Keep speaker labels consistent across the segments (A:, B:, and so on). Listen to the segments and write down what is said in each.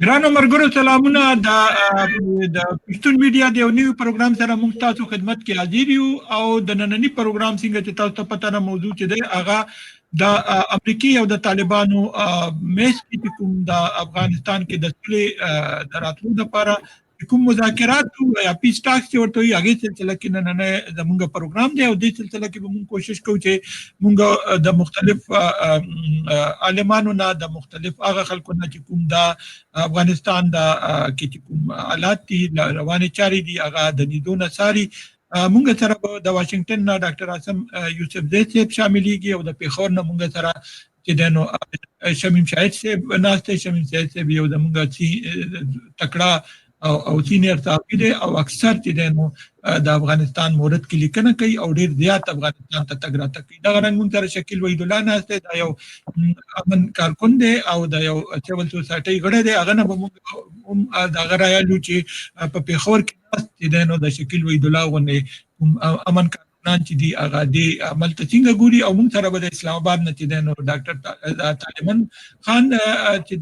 A: ګرانو مرګرو سلامونه. د د پښتون میډیا د یو نوي پروګرام سره موږ تاسو خدمت کې حاضر یو او د ننني پروګرام څنګه چې تاسو ته پته ده، موضوع چې دی هغه د امریکای او د طالبانو میس کې چې کوم د افغانستان کې د سولې د راتلو لپاره کوم مذاکرات یا peace talks چې ورته وي، هغه سلسله کې نننې زمونږ پروګرام دی. او دې سلسله کې به مونږ کوشش کوو چې مونږ د مختلف عالمانو نه، د مختلف هغه خلکو نه چې کوم د افغانستان د کې چې کوم حالات دي، روانې چارې دي، هغه د نږدو نه څاري. مونږ سره به د واشنګټن نه ډاکټر عاصم یوسف زی صاحب شاملېږي او د پېښور نه مونږ سره چې دی نو شمیم شاهد صاحب ناست دی. شمیم شاهد صاحب یو زمونږ تکړه او senior صحافي دی او اکثر چې دی نو د افغانستان مورد کې لیکنه کوي او ډیر زیات افغانستان ته تګ راتګ کوي. دغه رنګ مونږ سره شکیل وحید الله ناست دی. دا یو امن کارکن دی او دا یو civil society غړی دی. هغه نه به مونږ هم دغه رایالو چې په پېښور کې ناست چې دی نو د شکیل وحید الله غوندې کوم امن کارکنان چې دي، هغه دې عمل ته څنګه ګوري. او مونږ سره به د اسلام آباد نه چې دی نو ډاکټر طالبان خان چې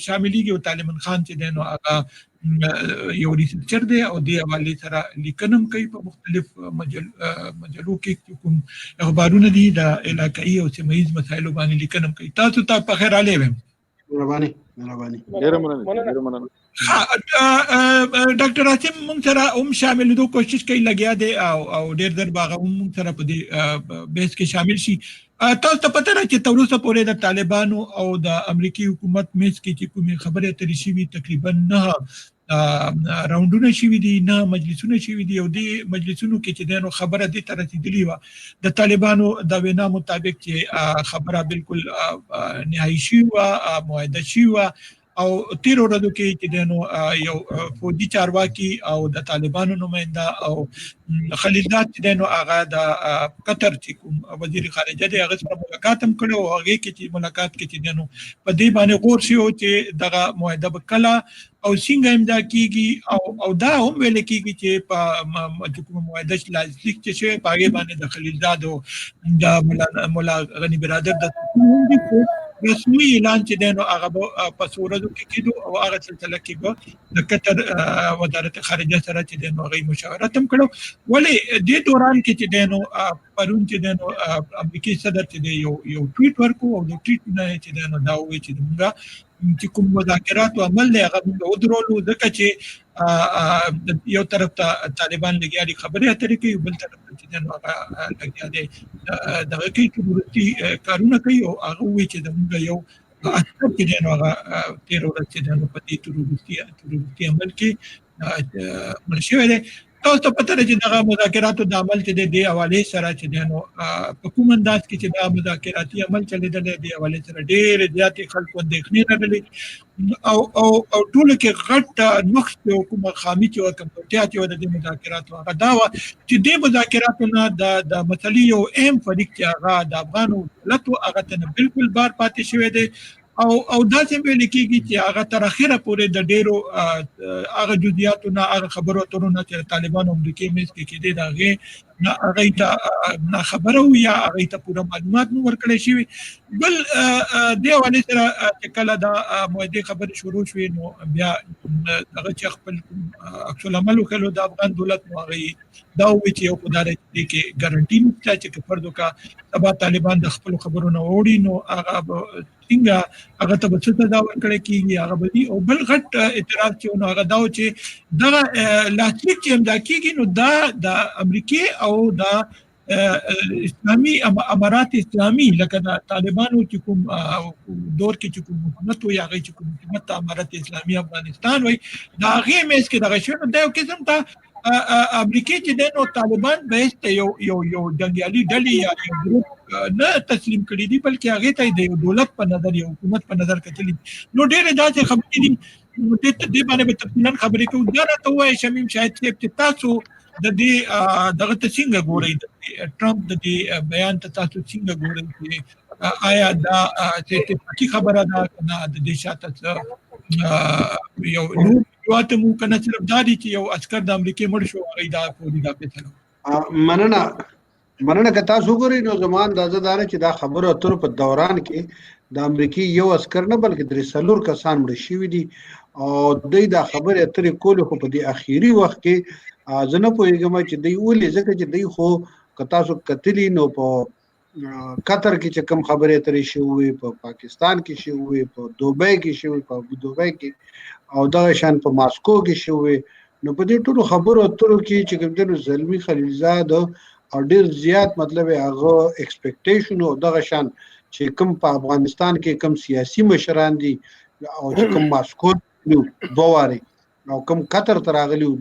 A: شاملېږي. او طالبان خان چې دی نو هغه یو researcher دی او دې حوالې سره لیکنه هم کوي. په مختلف مجلو کې چې کوم اخبارونه دي، د علاقایي او سیمه ییز مسایلو باندې لیکنه هم کوي. تاسو ته په خیر راغلی وایم.
B: مهرباني، مهرباني.
C: ډیره مننه، ډیره مننه.
A: ډاکټر عاصم مونږ سره هم شاملېدو کوشش کوي، لګیا دی او ډېر زر به هغه هم مونږ سره په دې بحث کې شامل شي. تاسو ته پته ده چې تر اوسه پورې د طالبانو او د امریکي حکومت منځ کې چې کومې خبرې اترې شوي، تقریبا نه راونډونه شوي دي، نه مجلسونه شوي دي. او دې مجلسونو کې چې دی نو خبره دې ته رسېدلې وه، د طالبانو د وینا مطابق، چې خبره بالکل نهایي شوې وه، معاهده شوې وه. او تیر ورځو کې چې دی نو یو فوجي چارواکي او د طالبانو نماینده او خلیلزاد چې دی نو هغه د قطر چې کوم وزیر خارجه دی، هغه سره ملاقات هم کړو. او هغه کې چې ملاقات کې چې دی نو په دې باندې غور شو چې دغه معاهده به کله او څنګه امضا کیږي. او دا هم ویل کیږي چې په چې کومه معاهده چې لاسلیک چې شوې، په هغې باندې د خلیلزاد او د مولا غني برادر د رسمي اعلان چې دی نو هغه به په څو ورځو کې کېدو. او هغه سلسله کې به د قطر وزارت خارجه سره چې دی نو هغې مشاورت هم کړو. ولې دې دوران کې چې دی نو پرون چې دی نو امریکای صدر چې دی یو ټویټ ورکو او د ټویټ نه چې دی نو دا وایي چې موږ چې کوم مذاکرات او عمل دی، هغه موږ ودرولو، ځکه چې یو طرف ته طالبان لګیا دي خبرې اترې کوي، بل طرف ته چې دی نو هغه لګیا دی دغه کوي، تروریستي کارونه کوي. او هغه وایي چې زموږ یو عسکر چې دی نو هغه تېره ورځ چې دی نو په دې تروریستي عمل کې مړ شوی دی. تاسو ته پته ده چې دغه مذاکراتو د عمل چې دی، دې حوالې سره چې دی نو په کوم انداز کې چې دا مذاکراتي عمل چلېدلی، دې حوالې سره ډېرې زیاتې خلکو اندېښنې لرلې. او ټولو کې غټ نقص چې کومه خامي چې وه، کمزورتیا چې وه د دې مذاکراتو، هغه دا وه چې دې مذاکراتو نه د مسلې یو اهم فریق چې هغه د افغان دولت و، هغه ته نه بالکل بار پاتې شوی دی. او داسې ویل کېږي چې هغه تر اخره پورې د ډېرو هغه جزئیاتو نه، هغه خبرو اترو نه چې طالبانو امریکې منځ کې کېدې، د هغې نه هغې ته نه خبره وو یا هغې ته پوره معلومات نه ورکړی شوي. بل دې حوالې سره چې کله دا معاهدې خبرې شروع شوې، نو بیا دغه چې خپل عکس العمل وکړو د افغان دولت، نو هغې دا وویل چې یو خو دا دی چې دې کې ګارنټي نشته چې که فرض وکړه سبا طالبان د خپلو خبرو نه اوړي، نو هغه به څنګه، هغه ته به څه سزا ورکړی کېږي، هغه به دي. او بل غټ اعتراض چې نو هغه دا و چې دغه لاسلیک چې امضا کېږي، نو دا د امریکې او د اسلامي امارات اسلامي، لکه د طالبانو چې کوم دور کې چې کوم حکومت وي، هغه چې کوم حکومت ته امارت اسلامي افغانستان وي، د هغې منځ کې دغه شی، نو دا یو قسم ته امریکې چې دی نو طالبان به هېڅ یو یو یو جنګیالي ډلې یا یو ګروپ نه تسلیم کړي دي، بلکې هغې ته د یو دولت په نظر، یو حکومت په نظر کتلي. نو ډېرې داسې خبرې دي، دې باندې به تفصیلا خبرې کوو. دا راته ووایه شمیم شاهد صاحب چې تاسو د دې دغه ته څنګه ګورئ، د ټرمپ د دې بیان ته تاسو څنګه ګورئ چې آیا دا چې اتفاقي خبره ده که نه د دې شاته څه یو نور موضوعات مو، که نه صرف دا دي چې یو عسکر د امریکې مړ شو، هغه دا فوري دا فیصله؟
B: مننه، مننه. که تاسو وګورئ نو زما اندازه دا ده چې دا خبرو اترو په دوران کې د امریکای یو عسکر نه بلکې درې څلور کسان مړ شوي دي. او دوی دا خبرې اترې کولې، خو په دې اخیری وخت کې زه نه پوهېږم چې دوی ولې، ځکه چې دوی خو که تاسو کتلی نو په قطر کې چې کوم خبرې اترې شوې، په پاکستان کې شوې، په دوبۍ کې شوې، په ابو دوبۍ کې او دغه شان په ماسکو کې شوې، نو په دې ټولو خبرو اترو کې چې کوم دی نو زلمی خلیلزاد او ډیر زیات مطلب هغه ایکسپیکټیشن او دغه شان چې کوم په افغانستان کې کوم سیاسي مشران دي او چې کوم ماسکو دوه وارې او کوم قطر ته راغلي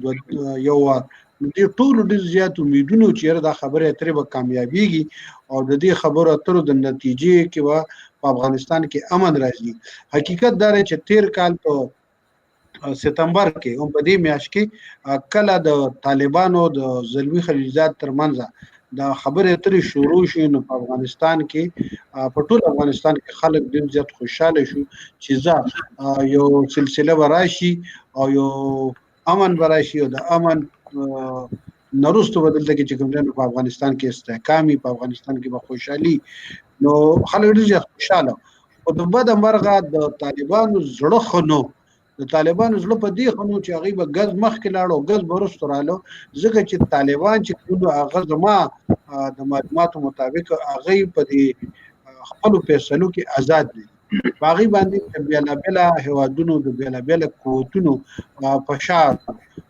B: یو وار، نو دې ټولو ډېر زیات امیدونه چې یاره دا خبرې اترې به کامیابیږي او د دې خبرو اترو د نتیجې کې به په افغانستان کې امن راځي. حقیقت دا دی چې تیر کال په ستمبر کې هم په دې میاشت کې کله د طالبانو د زلمی خلیلزاد ترمنځ د خبرې اترې شروع شوې، نو په افغانستان کې په ټول افغانستان کې خلک ډېر زیات خوشاله شو چې ځه یو سلسله به راشي او یو امن به راشي او د امن نرستو به دلته کې چې کوم دی نو په افغانستان کې استحکامي، په افغانستان کې به خوشحالي، نو خلک ډېر زیات خوشاله. خو د بده مرغه د طالبانو زړه ښه نه، د طالبانو زړه په دې ښه نه چې هغوی به ګز مخکې لاړو ګز به وروسته رالو، ځکه چې طالبان چې کوم هغه زما د معلوماتو مطابق هغوی په دې خپلو فیصلو کې آزاد دي. په هغوی باندې د بېلابېلا هېوادونو د بېلابېلا قوتونو فشار،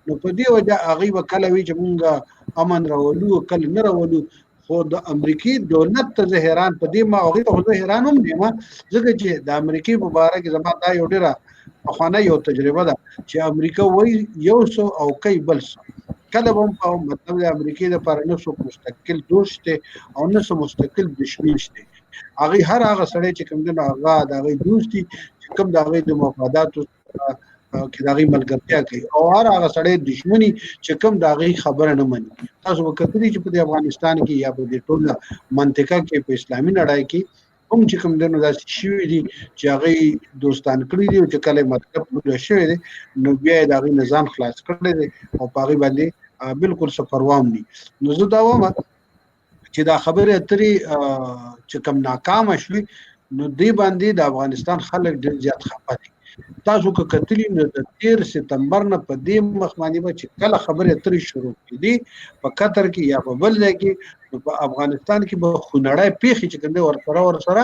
B: نو په دې وجه هغوی به کله وي چې مونږ امن راولو کله نه راولو. خو د امریکې دولت ته زه حیران په دې ما هغوی ته خو زه حیران هم نه یم، ځکه چې د امریکې په باره کې زما دا یو ډېره پخوانۍ یو تجربه ده چې امریکا وایي یو څه او کوي بل څه. کله به هم په مطلب د امریکې دپاره نه څوک مستقل دوست شته او نه څه مستقل دشمن شته. هغوی هر هغه سړی چې کوم دی نو هغه د هغوی دوست دي چې کوم د هغوی د مفاداتو کې د هغوی ملګرتیا کوي، او هر هغه سړی دښمني چې کوم د هغوی خبره نه مني. تاسو به کتلي چې په دې افغانستان کې یا په دې ټوله منطقه کې په اسلامي نړۍ کې هم چې کوم دی نو داسې شوي دي چې هغوی دوستان کړي دي او چې کله یې مطلب پوره شوی دی نو بیا یې د هغوی نه ځان خلاص کړی دی او په هغوی باندې بالکل څه پروا هم ني. نو زه دا وایم چې دا خبرې اترې چې کوم ناکامه شوې نو دې باندې د افغانستان خلک ډېر زیات خفه دي. تاسو که کتلی نو د تیر ستمبر نه په دې مخ باندې به چې کله خبرې اترې شروع کېدې په قطر کې یا په بل ځای کې، نو په افغانستان کې به خونړی پېښې چې کوم دی ورسره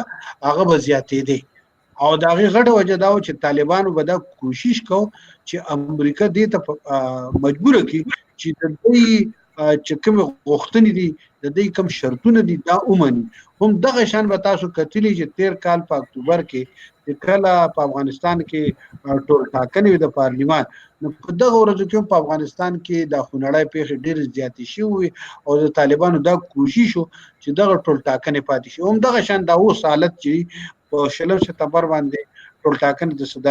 B: هغه به زیاتېدې. او د هغې غټه وجه دا وه چې طالبانو به دا کوشش کو چې امریکا دې ته مجبوره کړي چې د دوی چې کومې غوښتنې دي، د دوی کوم شرطونه دي دا ومني. هم دغه شان به تاسو کتلي چې تیر کال په اکتوبر کې چې کله په افغانستان کې ټول ټاکنې وې د پارلیمان، نو په دغه ورځو کې هم په افغانستان کې دا خونړۍ پېښې ډېرې زیاتې شوې وې او د طالبانو دا کوشش و چې دغه ټول ټاکنې پاتې شي. هم دغه شان دا اوس حالت چې په شلم ستمبر باندې ټول ټاکنې د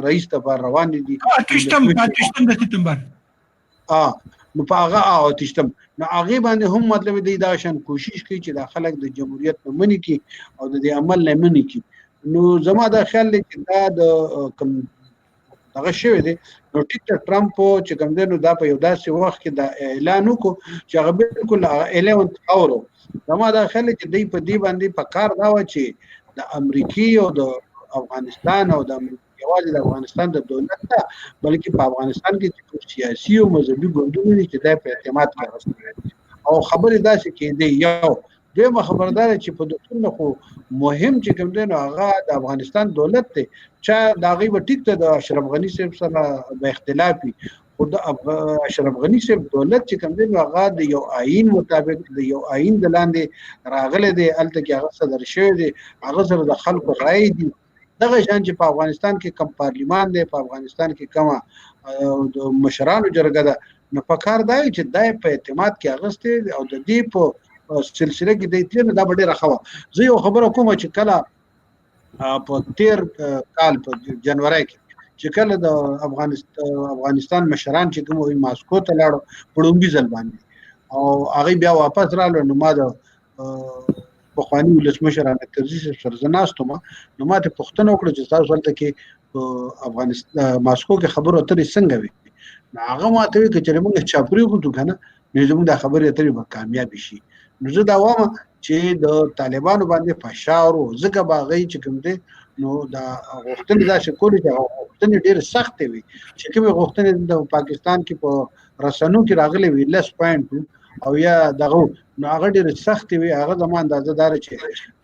B: رئیس لپاره روانې دي.
A: اتشتم د ستمبر
B: نو په هغه اتشتم نو هغې باندې هم مطلب دی دا شان کوشش کوي چې دا خلک د جمهوریت نه منې کړي او د دې عمل نه منې کړي. نو زما دا خیال دی چې دا د کوم دغه شوی دی نو ټیک ته ټرمپ چې کوم دی نو دا په یو داسې وخت کې دا اعلان وکړو چې هغه بالکل هغه 11 اور. زما دا خیال دی چې دوی په دې باندې په کار دا وه چې د امریکې او د افغانستان او د یوازې د افغانستان د دولت نه بلکې په افغانستان کې چې کوم سیاسي او مذهبي ګوندونه دي چې دا په اعتماد کې راوستل او خبرې داسې کېدې. یو دویمه خبره دا ده چې په دښمن خو مهم چې کوم دی نو هغه د افغانستان دولت دی، چا د هغوی به ټیک ته د اشرف غني صاحب سره به اختلاف وي، خو د اشرف غني صاحب دولت چې کوم دی نو هغه د یو آیین مطابق د یو آیین د لاندې راغلی دی، هلته کې هغه صدر شوی دی، هغه سره د خلکو رایې دي. دغه شان چې په افغانستان کې کم پارلیمان دی، په افغانستان کې کومه د مشرانو جرګه ده، نو په کار دا چې دا په اعتماد کې اغستې او د دې په سلسله کې دی تللی، نو دا به ډېره ښه وه. زه یو خبره کوم چې کله په تیر کال په جنوري کې چې کله د افغانستان مشران چې کوم وي ماسکو ته لاړو په لومړي ځل باندې او هغه بیا واپس رالو، نو ما د پخواني ولسمشر حامد کرزي صاحب سره زه ناست وم، نو ما ته پوښتنه وکړه چې تاسو هلته کې په افغانستان ماسکو کې خبرو اترې څنګه وې؟ نو هغه ما ته وویل که چېرې موږ چا پرېښودو که نه نو زموږ دا خبرې اترې به کامیابې شي. نو زه دا وایم چې د طالبانو باندې فشار و، ځکه به هغوی چې کوم دی نو دا غوښتنې داسې کولې چې هغه غوښتنې ډېرې سختې وي، چې کومې غوښتنې د پاکستان کې په رسنو کې راغلې وي لس پوینټ او یا دغه، نو هغه ډېرې سختې وي. هغه زما اندازه دا ده چې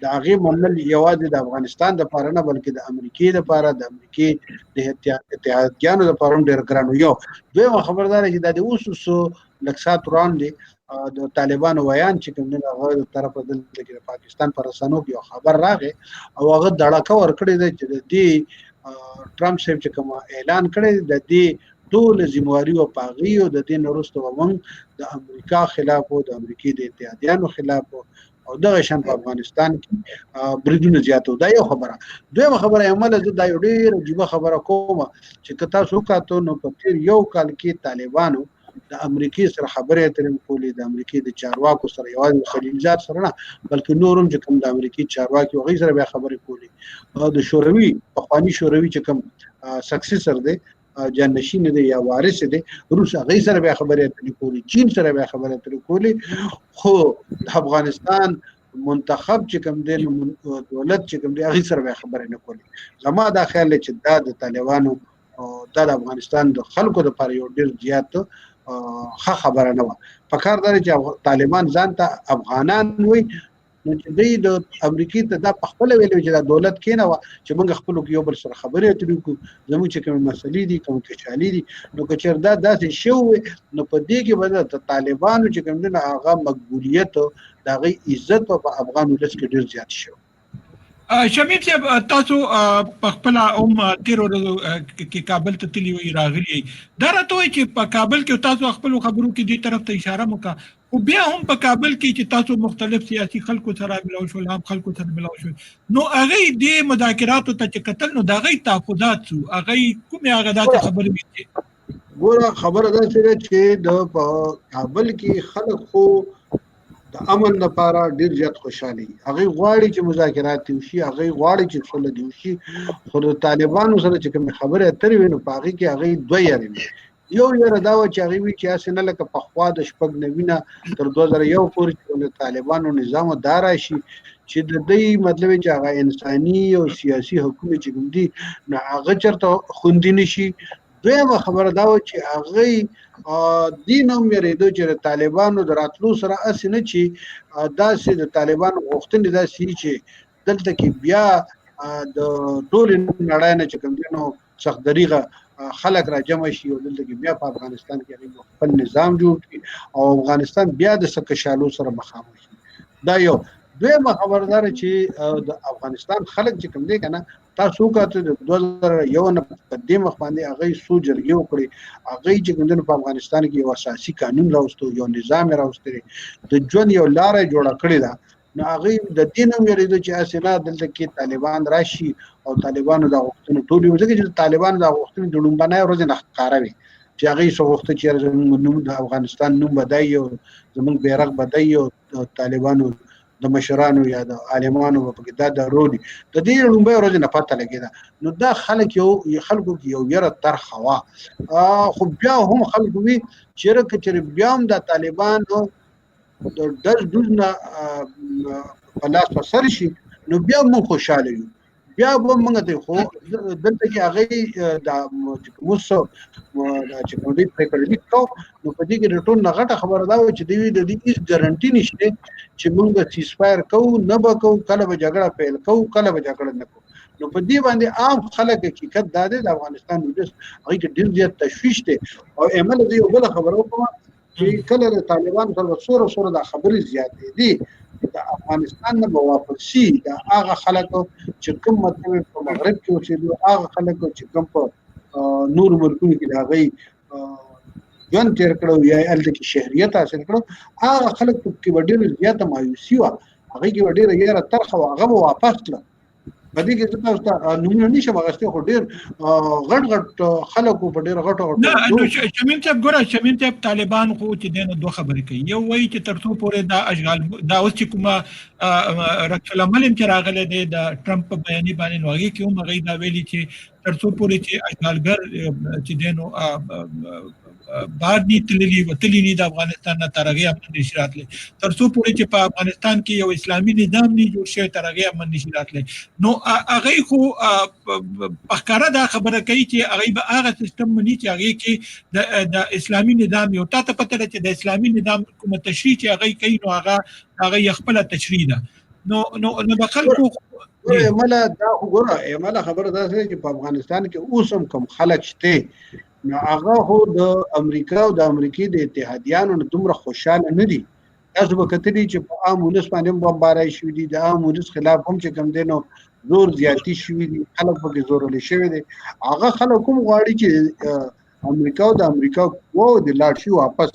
B: د هغې منل یوازې د افغانستان دپاره نه بلکې د امریکې دپاره، د امریکې د اتحادیانو دپاره هم ډېر ګران و. یو دویمه خبره دا ده چې دا د اوس اوس لږ ساعت وړاندې د طالبانو ویاند چې کوم دی هغه د طرفه دلته کې د پاکستان په رسنو کې یو خبر راغی او هغه دړکه ورکړې ده چې د دې ټرمپ صاحب چې کوم اعلان کړی د دې ټول ذمہواری او پاغي او د دې نورسته ومن د امریکا خلاف او د امریکې د اتحادیانو خلاف او دغه شان په افغانستان کې بریدونه زیاتو. دا یو خبره. دویمه خبره عمل زه دا یو ډېر عجیبه خبره کوم چې که تاسو وکاتو نو په تېر یو کال کې طالبانو د امریکې سره خبرې اترې کولې، د امریکې د چارواکو سره، یوازې خلیلزاد سره نه بلکې نور هم چې کوم د امریکې چارواکي هغوی سره بیا خبرې کولې. د شوروي پخواني شوروي چې کوم سکسیسر دی، جانشین دی یا وارث دی، روس هغوی سره بیا خبرې اترې کولې، چین سره بیا خبرې اترې کولې. خو د افغانستان منتخب چې کوم دی دولت چې کوم دی هغوی سره بیا خبرې نه کولې. زما دا خیال دی چې دا د طالبانو دا د افغانستان د خلکو لپاره یو ډېر زیات ښه خبره نه وه. په کار دا دی چې طالبان ځان ته افغانان وي، نو چې دوی د امریکې ته دا په خپله ویلي چې دا دولت کېنوه چې موږ خپلو کې یو بل سره خبرې اترې وکړو، زموږ چې کومې مسلې دي کومې کشالې دي، نو که چېرې دا داسې شوی وي نو په دې کې به د طالبانو چې کوم دی نو هغه مقبولیت د هغوی عزت به په افغان ولس کې ډېر زیات شوی.
A: شمیم صاحب، تاسو په خپله هم تېرو ورځو کې کابل ته تللي وئ، راغلي یئ، دا راته ووایئ چې په کابل کې تاسو خپلو خبرو کې دې طرف ته اشاره مو کړه، خو بیا هم په کابل کې چې تاسو مختلف سیاسي خلکو سره ملاو شول، عام خلکو سره ملاو شول، نو هغوی دې مذاکراتو ته چې کتل نو د هغوی تحفظات څه وو، هغوی کومې هغه داسې خبرې وې چې
B: ګوره خبره داسې ده چې د په کابل کې خلک خو د امن لپاره ډیر زیات خوشاله دي، هغوی غواړي چې مذاکرات دې وشي، هغوی غواړي چې سوله دې وشي، خو د طالبانو سره چې کومې خبرې اترې وي نو په هغې کې هغوی دوه یارې وي. یو یاره دا وه چې هغوی وي چې هسې نه لکه پخوا د 96 نه تر 2001 پورې چې د طالبانو نظام دا راشي چې د دوی مطلب چې هغه انساني او سیاسي حقونه چې کوم دي نو هغه چېرته خوندي نه شي. دویمه خبره دا وه چې هغوی دې نه هم وېرېدو چې د طالبانو د راتلو سره هسې نه چې داسې د طالبانو غوښتنې داسې چې دلته کې بیا د ټولې نړۍ نه چې کوم دی نو سخت دریغه خلک را جمع شي او دلته کې بیا په افغانستان کې هغوی خپل نظام جوړ کړي او افغانستان بیا د څه کشالو سره مخامخ شي. دا یو. دویمه خبره دا ده چې د افغانستان خلک چې کوم دی که نه تاسو وکاته د 2001 نه په دې مخ باندې هغوی څو جرګې وکړې، هغوی چې کوم دی په افغانستان کې یو اساسي قانون راوستو، یو نظام یې راوستی، د ژوند یو لاره یې جوړه کړې ده. نو هغوی د دې نه وېرېدو چې هسې نه دلته کې طالبان راشي او طالبانو دا غوښتنې ټولې وي، ځکه چې طالبانو دا غوښتنې د لومړنۍ ورځې نه ښکاره وي چې هغوی څه غوښته چې یاره زموږ نوم د افغانستان نوم به دی او زموږ بیرغ به دی او طالبانو د مشرانو یا د عالمانو به پکې دا رول وي. د دې لومړۍ ورځې نه پته لګېده. نو دا خلک یو خلکو کې یو یره ترخه وه، خو بیا هم خلکو وي چې یاره که چېرې بیا هم دا طالبانو د ډز ډوز نه په لاس په سر شي نو بیا موږ خوشحاله یو، بیا به موږ ته. خو دلته کې هغوی دا چې کوم اوس دا چې کوم دوی پرېکړه لیک کو نو په دې کې د ټول نه غټه خبره دا وه چې دوی د دې هېڅ ګارنټي نشته چې موږ به سیزفایر کوو نه به کوو، کله به جګړه پیل کوو کله به جګړه نه کوو. نو په دې باندې عام خلک حقیقت دا دی د افغانستان ولس هغوی کې ډېر زیات تشویش دی. او ایمل زه یو بله خبره وکړم چې کله د طالبانو سره څوره څوره دا خبرې زیاتې دي د افغانستان نه به واپس شي د هغه خلکو چې کوم مطلب په مغرب کې اوسېدو، هغه خلکو چې کوم په نورو ملکونو کې د هغوی ژوند تېر کړو یا یې هلته کې شهریت حاصل کړو، هغه خلک کې به ډېره زیاته مایوسي وه، هغوی کې به ډېره یره ترخه وه، هغه به واپس تله. په دې کې زه تاسو ته نومونه نشم اخیستی خو ډېر غټ غټ خلک وو په ډېر غټو غټو.
A: نه نو شمیم صاحب ګوره، شمیم صاحب طالبان خو چې دی نو دوه خبرې کوي، یو وایي چې تر څو پورې دا اشغال دا اوس چې کومه رکس العمل هم چې راغلی دی د ټرمپ په بیانیې باندې، نو هغې کې هم هغوی دا ویلي چې تر څو پورې چې اشغالګر چې دی نو بهر نی تللی وتلی نه د افغانستان نه، تر هغې امن نشي راتلی. تر څو پورې چې په افغانستان کې یو اسلامي نظام نه جوړ شي، تر هغې امن نشي راتلی. نو هغه خو په ښکاره دا خبره کوي چې هغه به هغه سیستم مني چې هغې کې د اسلامي نظام یو، تا ته پته ده چې د اسلامي نظام کومه تشریح چې هغه کوي، نو هغه خپله تشریح ده. نو نو نو د خلکو
B: مله دا خو ګوره مله، خبره داسې چې په افغانستان کې اوس هم کوم خلک شته، نو هغه خو د امریکا او د امریکې د اتحادیانو نه دومره خوشاله نه دي. تاسو به کتلی چې په عام ولس باندې هم بمبارۍ شوې دي، د عام ولس خلاف هم چې کوم دی نو زور زیاتی شوې دي، خلک پکې زورول شوي دي. هغه خلک هم غواړي چې امریکا او د امریکا قواو د لاړ شي واپس،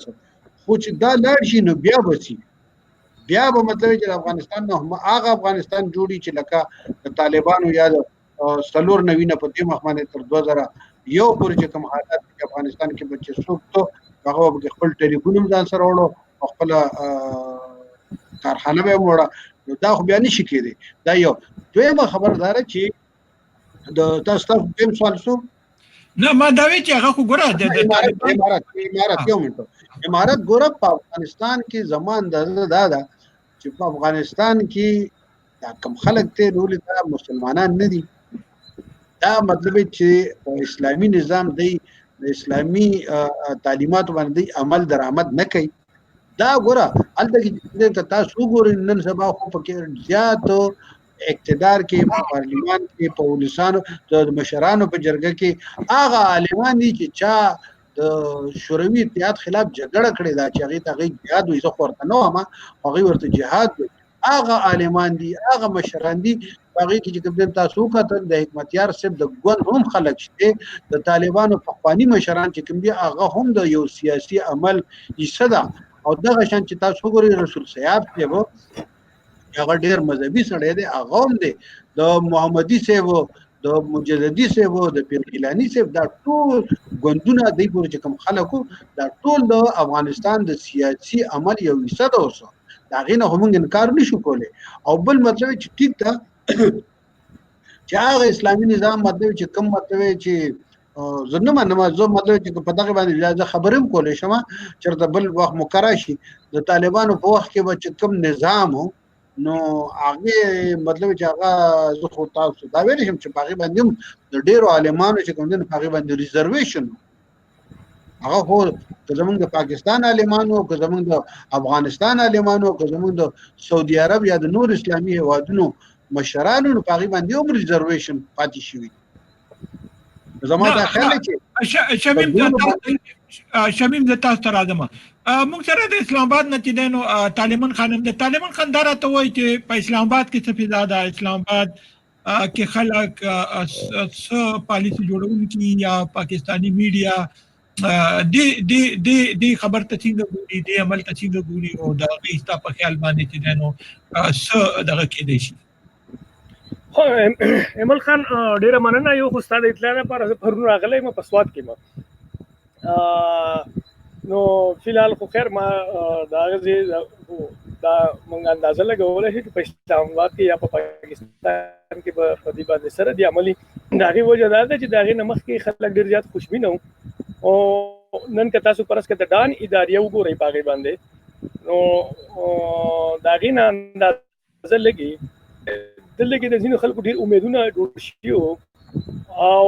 B: خو چې دا لاړ شي نو بیا به سي، بیا به مطلب چې افغانستان نه هم هغه افغانستان جوړي چې لکه د طالبانو یا د 94 نه په دې مخ باندې تر 2001 پورې چې کوم حالات چې افغانستان کې بچي څوک ته هغه به خپل ټلیفون هم ځان سره وړو او خپل کارخانه به هم وړه، نو دا خو بیا نشي کېدی. دا یو. دویمه خبره دا ده چې د تاسو دویم سوال څه؟
A: نه، ما دا وی چې هغه خو ګوره د
B: امارت، یو منټ، امارت ګوره په افغانستان کې زما اندازه دا ده چې په افغانستان کې دا کم خلک ته نور دا مسلمانان نه دي. دا مطلب چې په اسلامي نظام دی، د اسلامي تعلیماتو باندې عمل درآمد نه کوي. دا ګوره هلته کې تاسو وګورئ، نن سبا خو پکې زیات اقتدار کې په پارلیمان کې په ولسانو د مشرانو په جرګه کې هغه عالمان دي چې چا د شوروي اتحاد خلاف جګړه کړې ده، چې هغې ته هغې جهاد وایي، زه خو ورته نه وایم، هغوی ورته جهاد وایي. هغه عالمان دي، هغه مشران دي. هغې کې چې کوم دی تاسو وکتل د حکمتیار صاحب د ګوند هم خلک شته، د طالبانو پخواني مشران چې کوم دي هغه هم د یو سیاسي عمل حصه ده. او دغه شان چې تاسو وګورئ رسول سیاف صاحب هغه ډیر مذهبي سړی دی، هغه هم دی، د محمدي صاحب، د مجددي صاحب، د پیر ګیلاني صاحب، دا ټول ګوندونه دی پورې چې کوم خلکو دا ټول د افغانستان د سیاسي عمل یو حصه ده. اوس د هغې نه خو موږ انکار نشو کولی. او بل مطلب چې ټیک ده چې هغه اسلامي نظام مطلب چې کوم مطلب چې زه نه منم، زه مطلب چې په دغه باندې بیا زه خبرې هم کولی شم، چېرته بل وخت مقرر شي. د طالبانو په وخت کې به چې کوم نظام و نو هغې مطلب چې هغه زه خو تاسو دا ویلی شم چې په هغې باندې هم د ډېرو عالمانو چې کوم دی نو په هغې باندې ریزرویشن و. هغه خو که زمونږ د پاکستان عالمانو، که زمونږ د افغانستان عالمانو، که زمونږ د سعودي عرب یا د نور اسلامي هېوادونو مشرانو، نو په هغې باندې هم ریزرویشن پاتې شوي. زما دا خیال دی چې
A: شمیم زه تاسو ته راځم. موږ سره د اسلام آباد نه چې دی نو طالبان خانم دی. طالبان خان دا راته وایي چې په اسلام آباد کې څه فضا ده، اسلام آباد کې خلک څه پالیسي جوړونکي یا پاکستاني میډیا دې دې دې دې خبر ته څنګه ګوري، دې عمل ته څنګه ګوري، او د هغې ستا په خیال باندې چې دی نو څه دغه کېدای شي؟
C: خو ایمل خان ډیره مننه. یو خو ستا د اطلاع لپاره زه پرون راغلی یم، په سوات کې یم. نو فلحال خو خیر ما د هغه ځای دا مونږ اندازه لګولی شو چې په اسلام آباد کې یا په پاکستان کې به په دې باندې سره دي عملي. د هغې وجه دا ده چې د هغې نه مخکې خلک ډېر زیات خوشبینه وو، او نن که تاسو فرض کړئ د ډان اداریه وګورئ په هغې باندې، نو د هغې نه اندازه لګي دلته کې د ځینو خلکو ډېر امیدونه جوړ شوي وو، او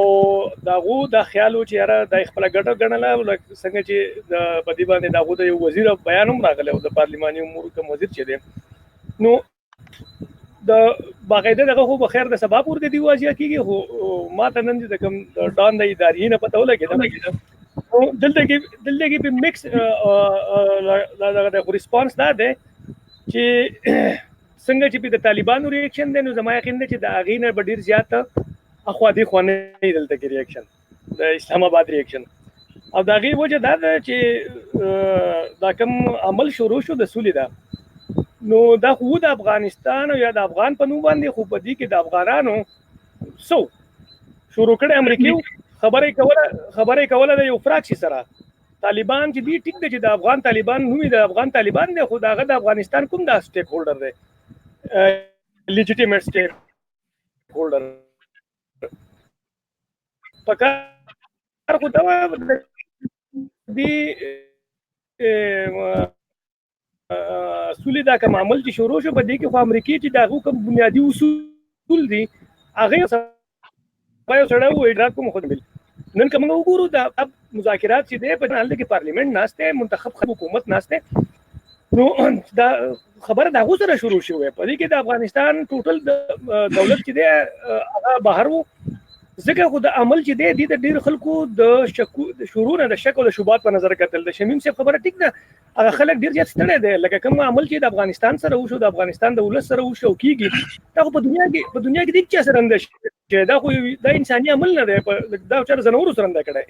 C: د هغو دا خیال و چې یاره دا یې خپله ګټه ګڼله، لکه څنګه چې د په دې باندې د هغو د یو وزیر بیان هم راغلی و، د پارلماني امورو کوم وزیر چې دی، نو د باقاعده دغه خو به خیر د سبا پورې دی واضح کېږي. خو ما ته نن چې د کوم د ډان د ادارې نه پته ولګېده، نو دلته کې په مکس دغه د ریسپانس دا دی چې څنګه چې د طالبانو ریاکشن دی، نو زما یقین دی چې د هغې نه به ډېر زیات اخوا دې خوا نه دی دلته کې ریاکشن، د اسلام آباد ریاکشن. او د هغې وجه دا ده چې دا کوم عمل شروع شو د سولې ده، نو دا خو د افغانستان او یا د افغان په نوم باندې، خو په دې کې د افغانانو څه شروع کړی امریکې خبرې کوله د یو فراکسي سره. طالبان چې دی ټیک دی چې د افغان طالبان نوم یې د افغان طالبان دی، خو د هغه د افغانستان کوم دا سټیک هولډر دی، لیجیټیمیټ سټیک هولډر پکار خو دا دې سولې دا کوم عمل چې شروع شو، په دې کې خو امریکې چې د هغو کوم بنیادي اصول دي هغه سبا یو سړی وو ادراک کوم. خو نن که موږ وګورو دا مذاکرات چې دی، په حال کې پارلیمنت ناشته، منتخب حکومت ناشته، نو دا خبره د هغو سره شروع شوې. په دې کې د افغانستان ټوټل دولت چې دی هغه بهر وو، ځکه خو د عمل چې دی د ډېر خلکو د شکو شروع نه د شک او د شوبات په نظر کتل. د شمیم صاحب خبره ټیک ده، هغه خلک ډېر زیات ستړي دي، لکه کوم عمل چې د افغانستان سره وشو، د افغانستان د ولس سره وشو کیږي، دا خو په دنیا کې د چا سره نه چې دا خو دا انساني عمل نه دی، دا چا زناورو سره نه کړی.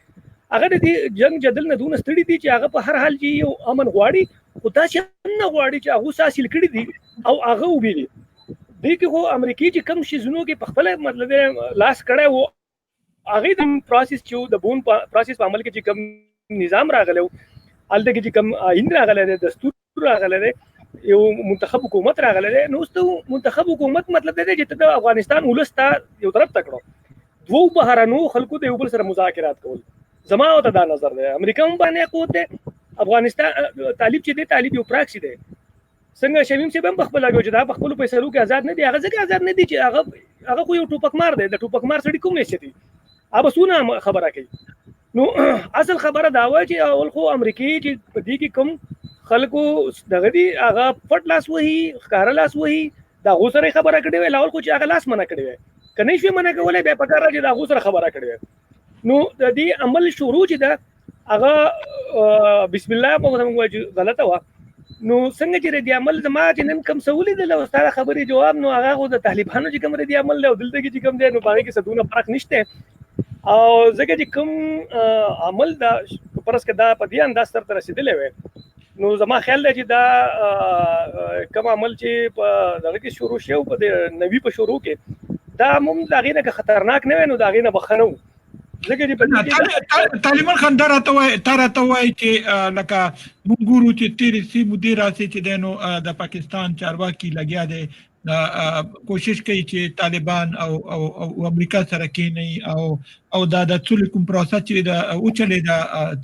C: هغه د دې جنگ جدل نه دونه ستړي دي چې هغه په هر حال کې یو امن غواړي، خو داسې هم نه غواړي چې هغه حاصل کړي دي او هغه وبېلي. دې کې خو امریکې چې کم شیزونو کې په خپل مطلب لاس کړی وو، هغه د پروسس چې د بون پروسس په عمل کې چې کوم نظام راغلی، هلته کې چې کوم آئین راغلی دی، دستور راغلی دی، یو منتخب حکومت راغلی دی، نو اوس ته منتخب حکومت مطلب دی چې ته د افغانستان ولس ته یو طرف ته کړو، دوو بهرنیو خلکو د یو بل سره مذاکرات کول. زما ته دا نظر دی، امریکا هم باندې قوت دی، افغانستان طالب چې دی، طالب یو پراکسي دی. څنګه شمیم صاحب هم په خپل چې دا په خپلو فیصلو کې آزاد نه دی، هغه ځکه آزاد نه دی چې هغه خو یو ټوپکمار دی، د ټوپکمار سړي کوم حیثیت دی، هغه څونه خبره کوي. نو اصل خبره دا وه چې اول خو امریکې چې په دې کې کوم خلکو دغه دي، هغه پټ لاس وهي، ښکاره لاس وهي، د هغو سره یې خبره کړې وای، لاول خو چې هغه لاس منع کړی وای، که نه شوې منع کولی بیا پکار چې د هغو سره خبره کړې وای. نو د دې عمل شروع چې ده هغه بسم الله په موږ وایو چې غلطه وه. نو څنګه چې رد عمل زما چې نن کم څه ولیدل او ستا خبرې جواب، نو هغه خو د طالبانو چې کوم رد عمل دی او دلته کې چې کوم دی، نو په هغې کې څه دونه فرق نشته. او ځکه چې کوم عمل دا فرض که دا په دې انداز سر ته رسېدلی وی، نو زما خیال دی چې دا کوم عمل چې په دغه کې شروع شو، په دې 90 په شروع کې، دا هم د هغې نه که خطرناک نه وی نو د هغې نه به ښه نه و. ځکه چې په دې کې
A: طالبان خان دا راته وایي، تا راته وایي چې لکه موږ ګورو چې تېرې څه مودې راسي چې دی، نو د پاکستان چارواکي لګیا دی، کوشش کوي چې طالبان او او او امریکا سره کینی او او دا د سولې کوم پروسه چې د وچلې ده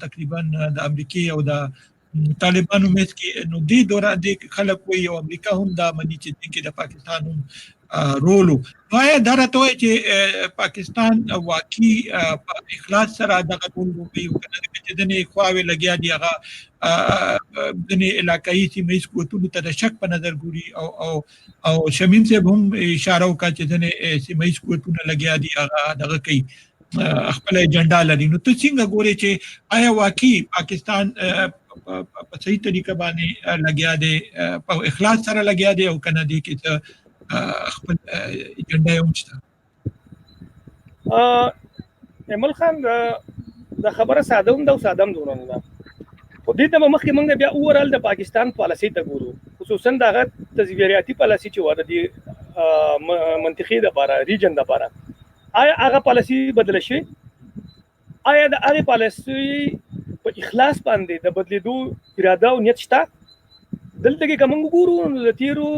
A: تقریبا د امریکې او د طالبانو منځ کې، نو دې دوره دې خلک وایي او امریکا هم دا مني چې دې کې د پاکستان هم رول و. نو آیا دا راته وایي چې پاکستان واقعي په اخلاص سره دغه رول لوبوي او که نه؟ ځکه چې ځینې خواوې لګیا دي، هغه ځینې علاقایي سیمه ییز قوتونو ته د شک په نظر ګوري او او او شمیم صاحب هم اشاره وکړه چې ځینې سیمه ییز قوتونه لګیا دي، هغه دغه کوي، خپل ایجنډا لري. نو ته څنګه ګورې چې آیا واقعي پاکستان په صحیح طریقه باندې لګیا دی، په اخلاص سره لګیا دی او کنه دی کې څه خپل ایجنډا یې هم شته؟
C: ایمل خان، د خبره ساده هم ده او ساده هم دونه نه ده، خو دې ته به مخکې موږ بیا اوورال د پاکستان پالیسۍ ته ګورو، خصوصا د هغه تزویریاتي پالیسي چې وه د دې منطقې دپاره، ریجن دپاره. آیا هغه پالیسي بدله شوې؟ آیا د هغې پالیسي په اخلاص باندې د بدلېدو اراده او نیت شته؟ دلته کې که موږ وګورو نو د تېرو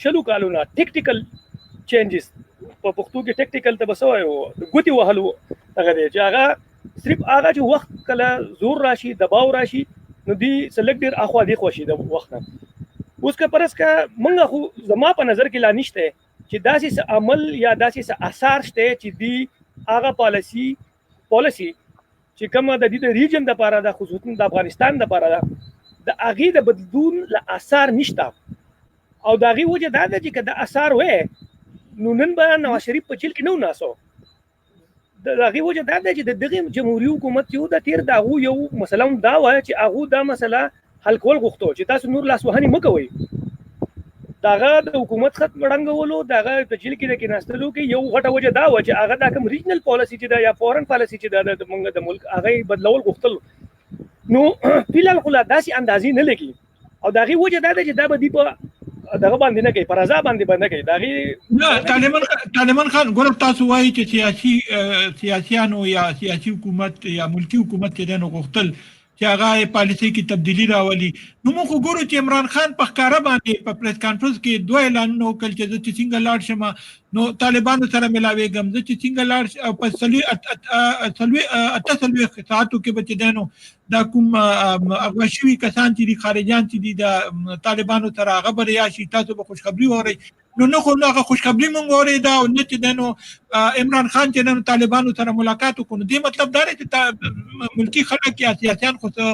C: 20 کالو نه ټیکټیکل چینجز، په پښتو کې ټیکټیکل ته به څه وایو، د ګوتې وهلو هغه دی چې هغه صرف هغه چې وخت کله زور راشي، دباو راشي، نو دی څه لږ ډېر اخوا دېخوا شي د وخت نه. اوس که فرض که موږ خو زما په نظر کې لا نشته چې داسې څه عمل یا داسې څه اثار شته چې دی هغه پالیسي چې کومه د دې د ریجن دپاره ده، خصوصا د افغانستان دپاره ده، د هغې د بدلون له اثار نشته. او د هغې وجه دا ده چې که د اثار وی نو نن به نواز شریف په جیل کې نه و ناست. د هغې وجه دا ده چې د دغې جمهوري حکومت یو د تېر د هغو یو مسله هم دا وه چې هغو دا مسله حل کول غوښتو چې تاسو نور لاسوهنې مه کوئ. د هغه د حکومت خط ړنګولو، د هغه په جیل کې د کېناستلو کې یو غټه وجه دا وه چې هغه دا کوم ریجنل پالیسي چې ده یا فورن پالیسي چې ده د موږ د ملک، هغه یې بدلول غوښتل. نو فلحال خو لا داسې اندازې نه لګي او د هغې وجه دا ده چې دا به دوی په دغه باندې نه کوي، په رضا باندې به نه کوي. د هغې
A: نه طالبان خان، ګوره تاسو وایي چې سیاسیانو یا سیاسي حکومت یا ملکی حکومت چې دی نو غوښتل چې هغه پالیسي کې تبدیلی راولي. نو موږ خو ګورو چې عمران خان په ښکاره باندې په پریس کانفرنس کې دوه اعلانونه وکړل چې زه چې څنګه لاړ شم نو طالبانو سره ملاویږم، زه چې څنګه لاړ په 48 ساعتو کې به چې دی نو دا کوم اغوا شوي کسان چې دي، خارجان چې دي، د طالبانو سره هغه به ریا شي، تاسو به خوشخبري واورئ. نو نه خو هغه خوشخبري مونږ واورېده او نه چې دی نو عمران خان چې دی نو طالبانو سره ملاقات وکړو. نو دې مطلب دا دی چې ملکي خلک یا سیاسیان خو څه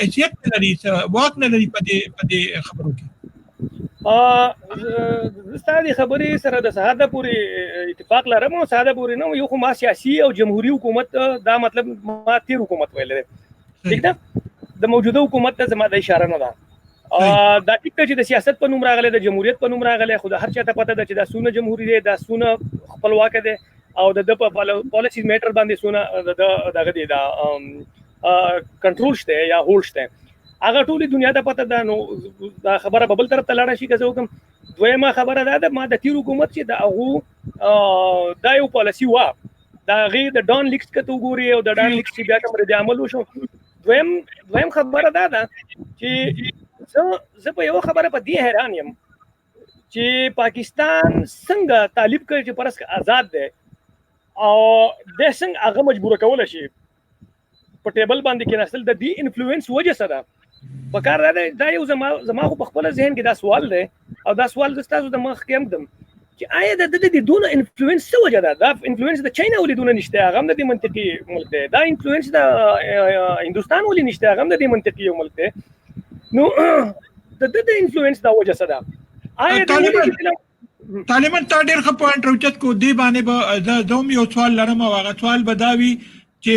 A: حیثیت نه لري، څه واک نه لري په دې خبرو کې.
C: زه ستا دې خبرې سره د سهاده پورې اتفاق لرم او ساده پورې نه، یو خو ما سیاسي او جمهوري حکومت، دا مطلب ما تیر حکومت ویلی دی، ټیک ده، د موجوده حکومت ته زما د اشاره نه ده. دا ټیک ده چې د سیاست په نوم راغلی، د جمهوریت په نوم راغلی، خو د هر چا ته پته ده چې دا څونه جمهوري دی، دا څونه خپلواک دی او د ده په پالیسي میټر باندې څونه د ده دغه دی، دا کنټرول شته یا هولډ شته، هغه ټولې دنیا ته پته ده. نو دا خبره به بل طرف ته لاړه شي که زه وکړم. دویمه خبره دا ده، ما د تیر حکومت چې د هغو دا یو پالیسي وه، د هغې د ډان لیکس که ته وګورې او د ډان لیکس چې بیا کوم رد عمل وشو. دویم خبره دا ده چې زه په یوه خبره په دې حیران یم چې پاکستان څنګه طالب کړ چې پرس آزاد دی او دی څنګه هغه مجبوره کولی شي په ټیبل باندې کېناستل، د دې انفلوئنس وجه څه ده؟ په کار دا دی، دا یو زما خو په خپل ذهن کې دا سوال دی او دا سوال زه ستاسو د مخ کې هم ږدم چې آیا د ده د دې دونه انفلوئنس څه وجه ده؟ دا انفلوئنس د چاینا ولې دونه نشته، هغه هم د دې منطقي ملک دی. دا انفلوئنس د هندوستان ولې نشته، هغه هم د دې منطقي یو ملک دی. نو د ده د انفلوئنس دا وجه څه ده؟ آیا د
A: طالبان تا ډېر ښه پوینټ راوچت کو، دې باندې به زه هم یو سوال لرم او هغه سوال به دا وي چې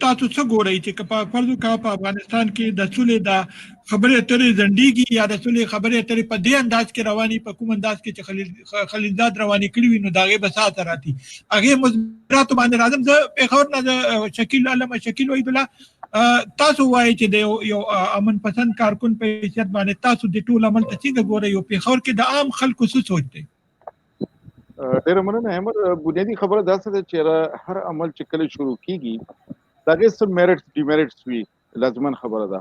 A: تاسو څه ګورئ چې که په فرض وکړه په افغانستان کې د سولې د خبرې اترې ځنډېږي یا د سولې خبرې اترې په دې انداز کې روانې، په کوم انداز کې چې خلیلزاد روانې کړې وي، نو د هغې به څه اثرات دي؟ هغې مضمراتو باندې راځم. زه پېښور نه شکیل علامه شکیل وحیدالله، تاسو وایئ چې د یو امن پسند کارکن په حیثیت باندې تاسو د ټول عمل ته څنګه ګورئ او پېښور کې د عام خلکو څه سوچ دی؟
D: ډېره مننه احمد. بنیادي خبره داسې ده چې هر عمل چې کله شروع کیږي د هغې څه میرټس ډیمیرټس وي، لازماً خبره ده.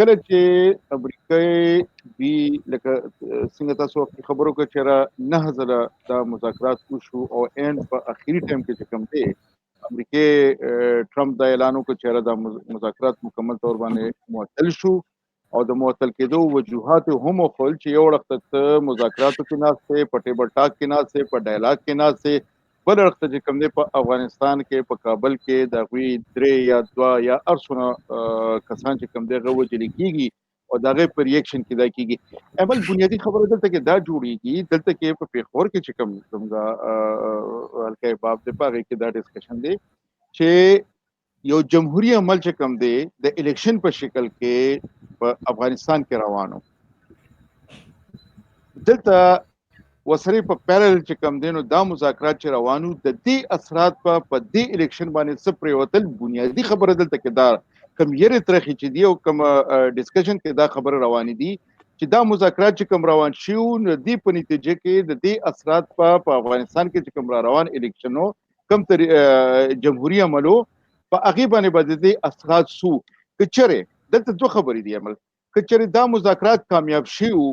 D: کله چې امریکې دوی لکه څنګه تاسو وخت خبرو کړه چې 9 ځله دا مذاکرات وشو او ان په اخري ټایم کې چې کوم دی امریکې ټرمپ دا اعلان وکړ چې دا مذاکرات مکمل طور باندې معطل شو او د معطل کېدو وجوهات یې هم وښول چې یو اړخ ته ته مذاکراتو کې ناست یې، په ټیبل ټاک کې ناست یې، په ډایلاګ کې ناست یې، بل اړخ ته چې کوم دی په افغانستان کې په کابل کې د هغوی 3 یا 2 یا هر څونه کسان چې کوم دی هغه وژل کېږي او د هغې په ریاکشن کې دا کېږي. اول بنیادي خبره دلته کې دا جوړېږي، دلته کې په پېښور کې چې کوم زموږ حلقه باب دی په هغې کې دا ډسکشن دی چې یو جمهوري عمل چې کوم دی د الیکشن په شکل کې په افغانستان کې روانو، دلته وسرې په پیرل چې کوم دی نو دا مذاکرات چې روانو د دې اثرات په دې الیکشن باندې څه پرېوتل. بنیادي خبره دلته کې دا کم یرې ترخې چې دی او کم ډسکشن کې دا خبره روانې دي چې دا مذاکرات چې کوم روان شیو نو دې په نتیجه کې د دې اثرات په افغانستان کې چې کوم را روان الیکشنو کم تر جمهوري عملو په هغې باندې به د دې اثرات سو. که چېرې دلته دوه خبرې دي عمل، که چېرې دا مذاکرات کامیاب شیو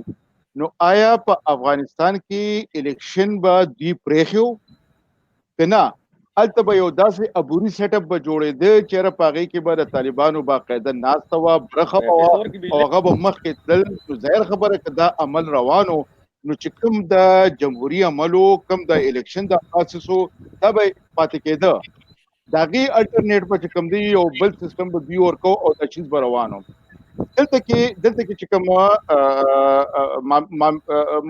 D: نو آیا په افغانستان کې الیکشن به دوی پرېښیو که نه؟ هلته به یو داسې عبوري سیټ اپ به جوړېده چې یاره په هغې کې به د طالبانو باقاعده ناسته وه، برخه به وه او هغه به مخکې تلل. نو ظاهر خبره که دا عمل روان و نو چې کوم د جمهوري عمل و، کوم د الیکشن د پروسس و، دا به پاتې کېده. د هغې الټرنیټ به چې کوم دی یو بل سیستم به دوی ورکو او دا چیز به روان و. دلته کې چې کوم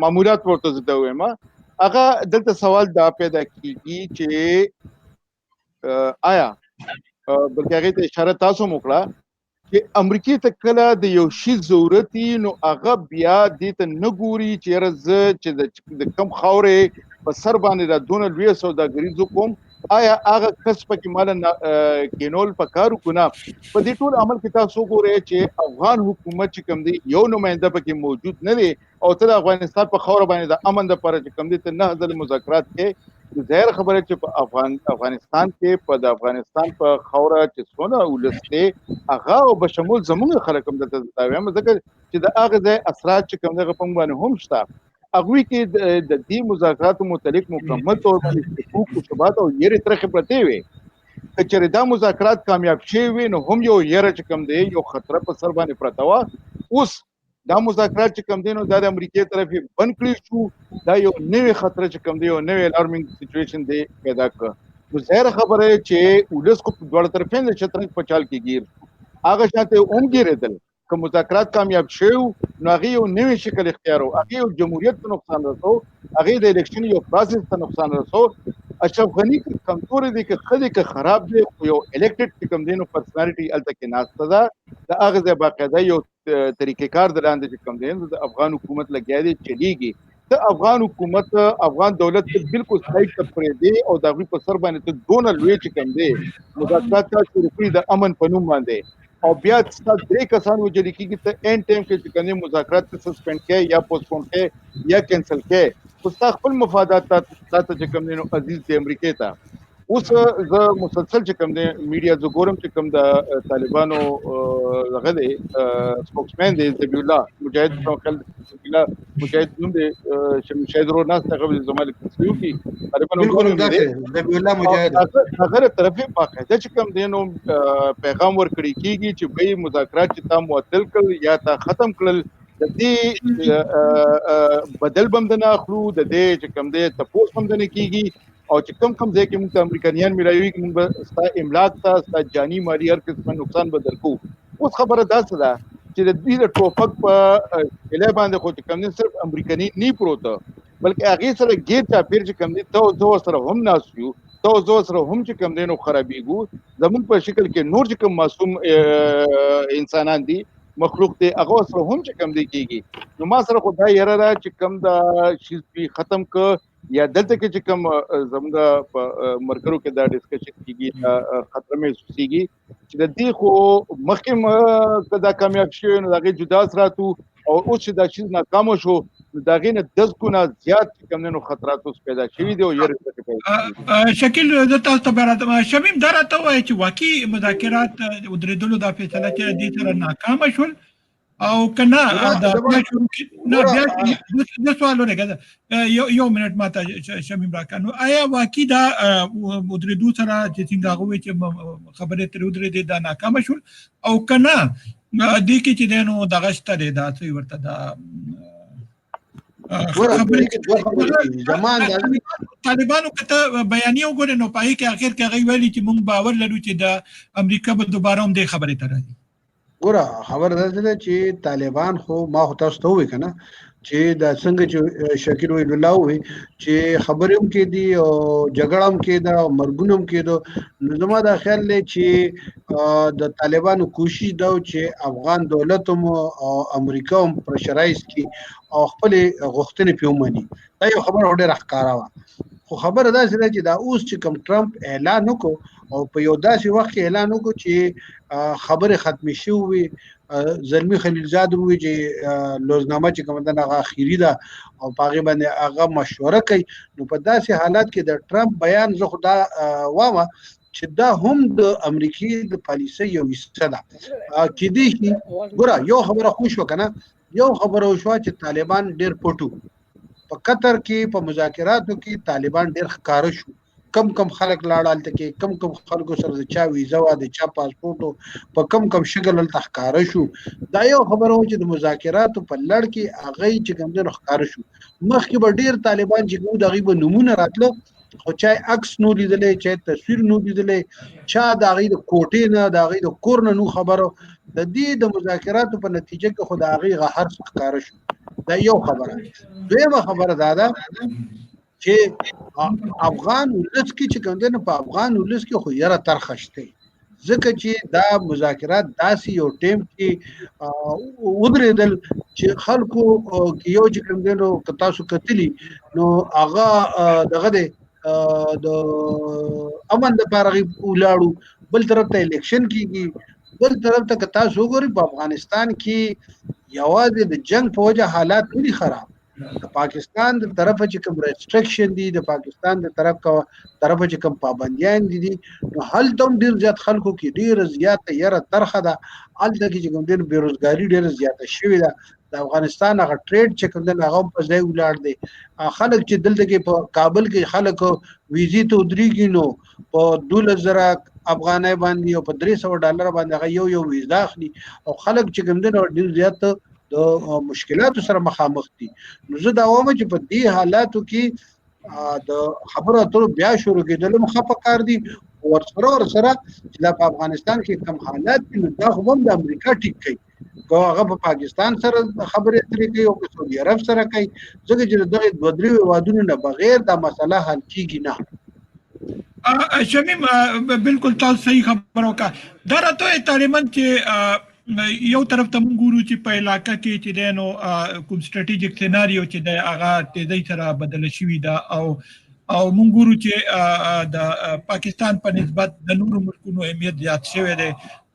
D: معمولات ورته زه دا وایم، هغه دلته سوال دا پیدا کیږي چې آیا بلکې هغې ته اشاره تاسو هم وکړه چې امریکې ته کله د یو شي ضرورت وي نو هغه بیا دې ته نه ګوري چې یاره زه چې د کم خاورې په سر باندې دا دونه لویه سوداګري زه کوم، آیا هغه کس پکې مال کینول پکار که نه؟ په دې ټول عمل کې تاسو وګورئ چې افغان حکومت چې کوم دی یو نماینده پکې موجود نه دی او ته د افغانستان په خاوره باندې د امن دپاره چې کوم دی ته 9 ځلې مذاکرات کوې. ظاهر خبره چې په افغانستان کې په د افغانستان په خوره چې څونه ولس دی هغه او بشمول زمونږ خلک هم دلته دا وایم، ځکه چې د هغه ځای اثرات چې کوم دغه په موږ باندې هم شته. هغوی کې د دې مذاکراتو متعلق مکمل طور باندې شکوک او شبهات او یرې ترخې پرتې وي. که چېرې دا مذاکرات کامیاب شوي وي نو هم یو یره چې کوم دی یو خطر په سر باندې پرته وه. اوس دا مذاکرات چې کوم دی نو دا د امریکې طرفې بند کړی شو، دا یو نوې خطر چې کوم دی یو نوې الارمینګ سچویشن دی پیدا کړ. نو ظاهر خبره چې ولس خو دواړه طرفین د شطرنج په چال کې ګیر، هغه شانته هم ګیرېدل. که مذاکرات کامیاب شوي نو هغې یو نوی شکل اختیار و، هغې یو جمهوریت ته نقصان رسو، هغې د الیکشن یو پروسس ته نقصان رسو. اشرف غني که کمزوری دی، که ښه دی، که خراب دی، خو یو الیکټډ چې کوم دی نو پرسنالټي هلته کې ناسته ده. د هغه ځای باقاعده یو طریقه کار د لاندې چې کوم دی نو د افغان حکومت لګیا دی چلیږي. ته افغان حکومت، افغان دولت ته بالکل سایډ ته پرېږدې او د هغوی په سر باندې ته دونه لوی چې کوم دی مذاکرات تا شروع کړي د امن په نوم باندې، او بیا ستا درې کسان وژل کېږي، ته ان ټایم کې چې کوم دی مذاکرات ته سسپند کړې یا پوسټپون کړې یا کینسل کړې، خو ستا خپل مفادات تا ته چې کوم دی نو عزیز دی امریکې ته. اوس زه مسلسل چې کوم دی میډیا زه ګورم چې کوم د طالبانو دغه دی سپوکسمن دی ذبیح الله مجاهد، نو خپل ذبیح الله مجاهد نوم دی، شاید ورور ناست هغه به زما لیکل شوی کی طالبانو
B: بالکل همداسې ذبیح الله مجاهد
D: هغه طرفې باقاعده چې کوم دی نو پیغام ورکړی کیږي چې به مذاکرات چې تا معطل کړل یا تا ختم کړل، د دې بدل بم نه اخلو، د دې چې کوم دی تپوس هم نه کیږي، او چې کم کم ځای کې موږ ته امریکایان ملایوي، موږ به ستا املاک ته ستا جاني مالي هر قسم نقصان به درکو. اوس خبره داسې ده چې د دوی د ټوپک په قلعه باندې خو چې کوم دی صرف امریکایي نه پروت، بلکې هغې سره ګیر چاپېر چې کوم دی ته او زه ورسره هم ناست یو، ته او زه ورسره هم چې کوم دی نو خرابېږو. زموږ په شکل کې نور چې کوم معصوم انسانان دي، مخلوق دی، هغه ورسره هم چې کوم دی کېږي. نو ما سره خو دا یره ده چې کوم دا شیز دوی ختم که یا دلته کې چې کوم زموږ په مرکرو کې دا ډسکشن کیږي، دا خطر محسوسېږي چې د دې خو مخکې که دا کامیاب شوی نو د هغې جدا اثرات وو، او اوس چې دا چیز ناکام شو نو د هغې نه 10 ګونه زیات چې کوم دی نو خطرات اوس پیدا شوي دي او یرې پکې پیدا شوي
A: دي. شکیل، زه تاسو ته به راته شمیم دا راته ووایه چې واقعي مذاکرات ودرېدلو دا فیصله چې دې سره ناکامه شول او که نه دا بیا شروع نه بیا زه سوال ورکړم یو منټ ماته شمیم راکړه. نو آیا واقعي دا ودرېدو سره چې څنګه هغه وایي چې خبرې ترې ودرېدې دا ناکامه شول او که نه دې کې چې دی نو دغه شته دی دا څه ورته دا طالبانو که ته بیانیه وګورې نو په هغې کې اخر کې هغوی ویلي چې موږ باور لرو چې د امریکا به دوباره هم دې خبرې ته راځي.
B: ګوره خبره داسې ده چې طالبان خو ما خو تاسو ته وویل که نه چې دا څنګه چې شکیل وحید الله وویل چې خبرې هم کېدې او جګړه هم کېده او مرګونه هم کېده، نو زما دا خیال دی چې د طالبانو کوشش دا و چې افغان دولت هم او امریکا هم پرشرایز کړي او خپلې غوښتنې پرې ومني. دا یو خبره خو ډېره ښکاره وه، خو خبره داسې ده چې دا اوس چې کوم ټرمپ اعلان وکړو او په یو داسې وخت کې اعلان وکړو چې خبرې ختمې شوې وي، زلمی خلیلزاد وویل چې لوزنامه چې کومه ده هغه اخیري ده او په هغې باندې هغه مشوره کوي، نو په داسې حالات کې د ټرمپ بیان زه خو دا وایم چې دا هم د امریکې د پالیسۍ یو حصه ده. کېدای شي ګوره یو خبره خو شوه که نه، یو خبره وشوه چې طالبان ډېر پټو په قطر کې په مذاکراتو کې طالبان ډېر ښکاره شو، کم کم خلک لاړ هلته کې، کم کم خلکو سره د چا ویزه وه، د چا پاسپورټ و، په کم کم شکل هلته ښکاره شو. دا یو خبره وه چې د مذاکراتو په لړ کې هغوی چې کوم دی نو ښکاره شو. مخکې به ډېر طالبان چې کوم د هغوی به نومونه راتله خو چا یې عکس نو لیدلی، چا یې تصویر نو لیدلی، چا د هغوی د کوټې نه د هغوی د کور نه نو خبرو. د دې د مذاکراتو په نتیجه کې خو د هغوی هغه هر څه ښکاره شو. دا یو خبره. دویمه خبره دا ده چې افغان ولس کې چې کوم دی نو په افغان ولس کې خو یره ترخه شته، ځکه چې دا مذاکرات داسې یو ټیم کې ودرېدل چې خلکو کې یو چې کوم دی نو که تاسو کتلی نو هغه دغه دی د امن دپاره هغوی ولاړو، بل طرف ته الیکشن کېږي، بل طرف ته که تاسو وګورئ په افغانستان کې یوازې د جنگ په وجه حالات نه دي خراب، د پاکستان د طرفه چې کوم ریسټریکشن دي، د پاکستان د طرف کا طرفه چې کوم پابندیان دي، نو هلته هم ډیر زیات خلکو کې ډیر زیاته یره ترخه ده. هلته کې چې کوم ډیر بیروزګاری ډیره زیاته شوې ده. د افغانستان هغه ټریډ چې کوم دی هغه هم په ځای ولاړ دی. خلک چې دلته کې په کابل کې خلک ویزې ته ودرېږي، نو په 12,000 افغانۍ باندې او په $300 باندې هغه یو یو ویزا اخلي، او خلک چې کوم دی نو ډیر زیات د مشکلاتو سره مخامخ دي. نو زه دا وایم چې په دې حالاتو کې د خبرو اترو بیا شروع کېدل هم ښه پکار دي، ورسره چې دا په افغانستان کې کوم حالات دي، نو دا خو هم د امریکا ټیک کوي، که هغه په پاکستان سره خبرې اترې کوي او که سعودي عرب سره کوي، ځکه چې دغه دوه درې هېوادونو نه بغیر دا مسله حل کیږي نه.
A: شمیم، بالکل تاسو صحیح خبره وکړه. دا راته طالبان چې یو طرف ته مونږ ګورو چې په علاقه کې چې دی نو کوم ستراتیژیک سیناریو چې دی هغه تیزۍ سره بدله شوې ده، او مونږ ګورو چې د پاکستان په نسبت د نورو ملکونو اهمیت زیات شوی دی،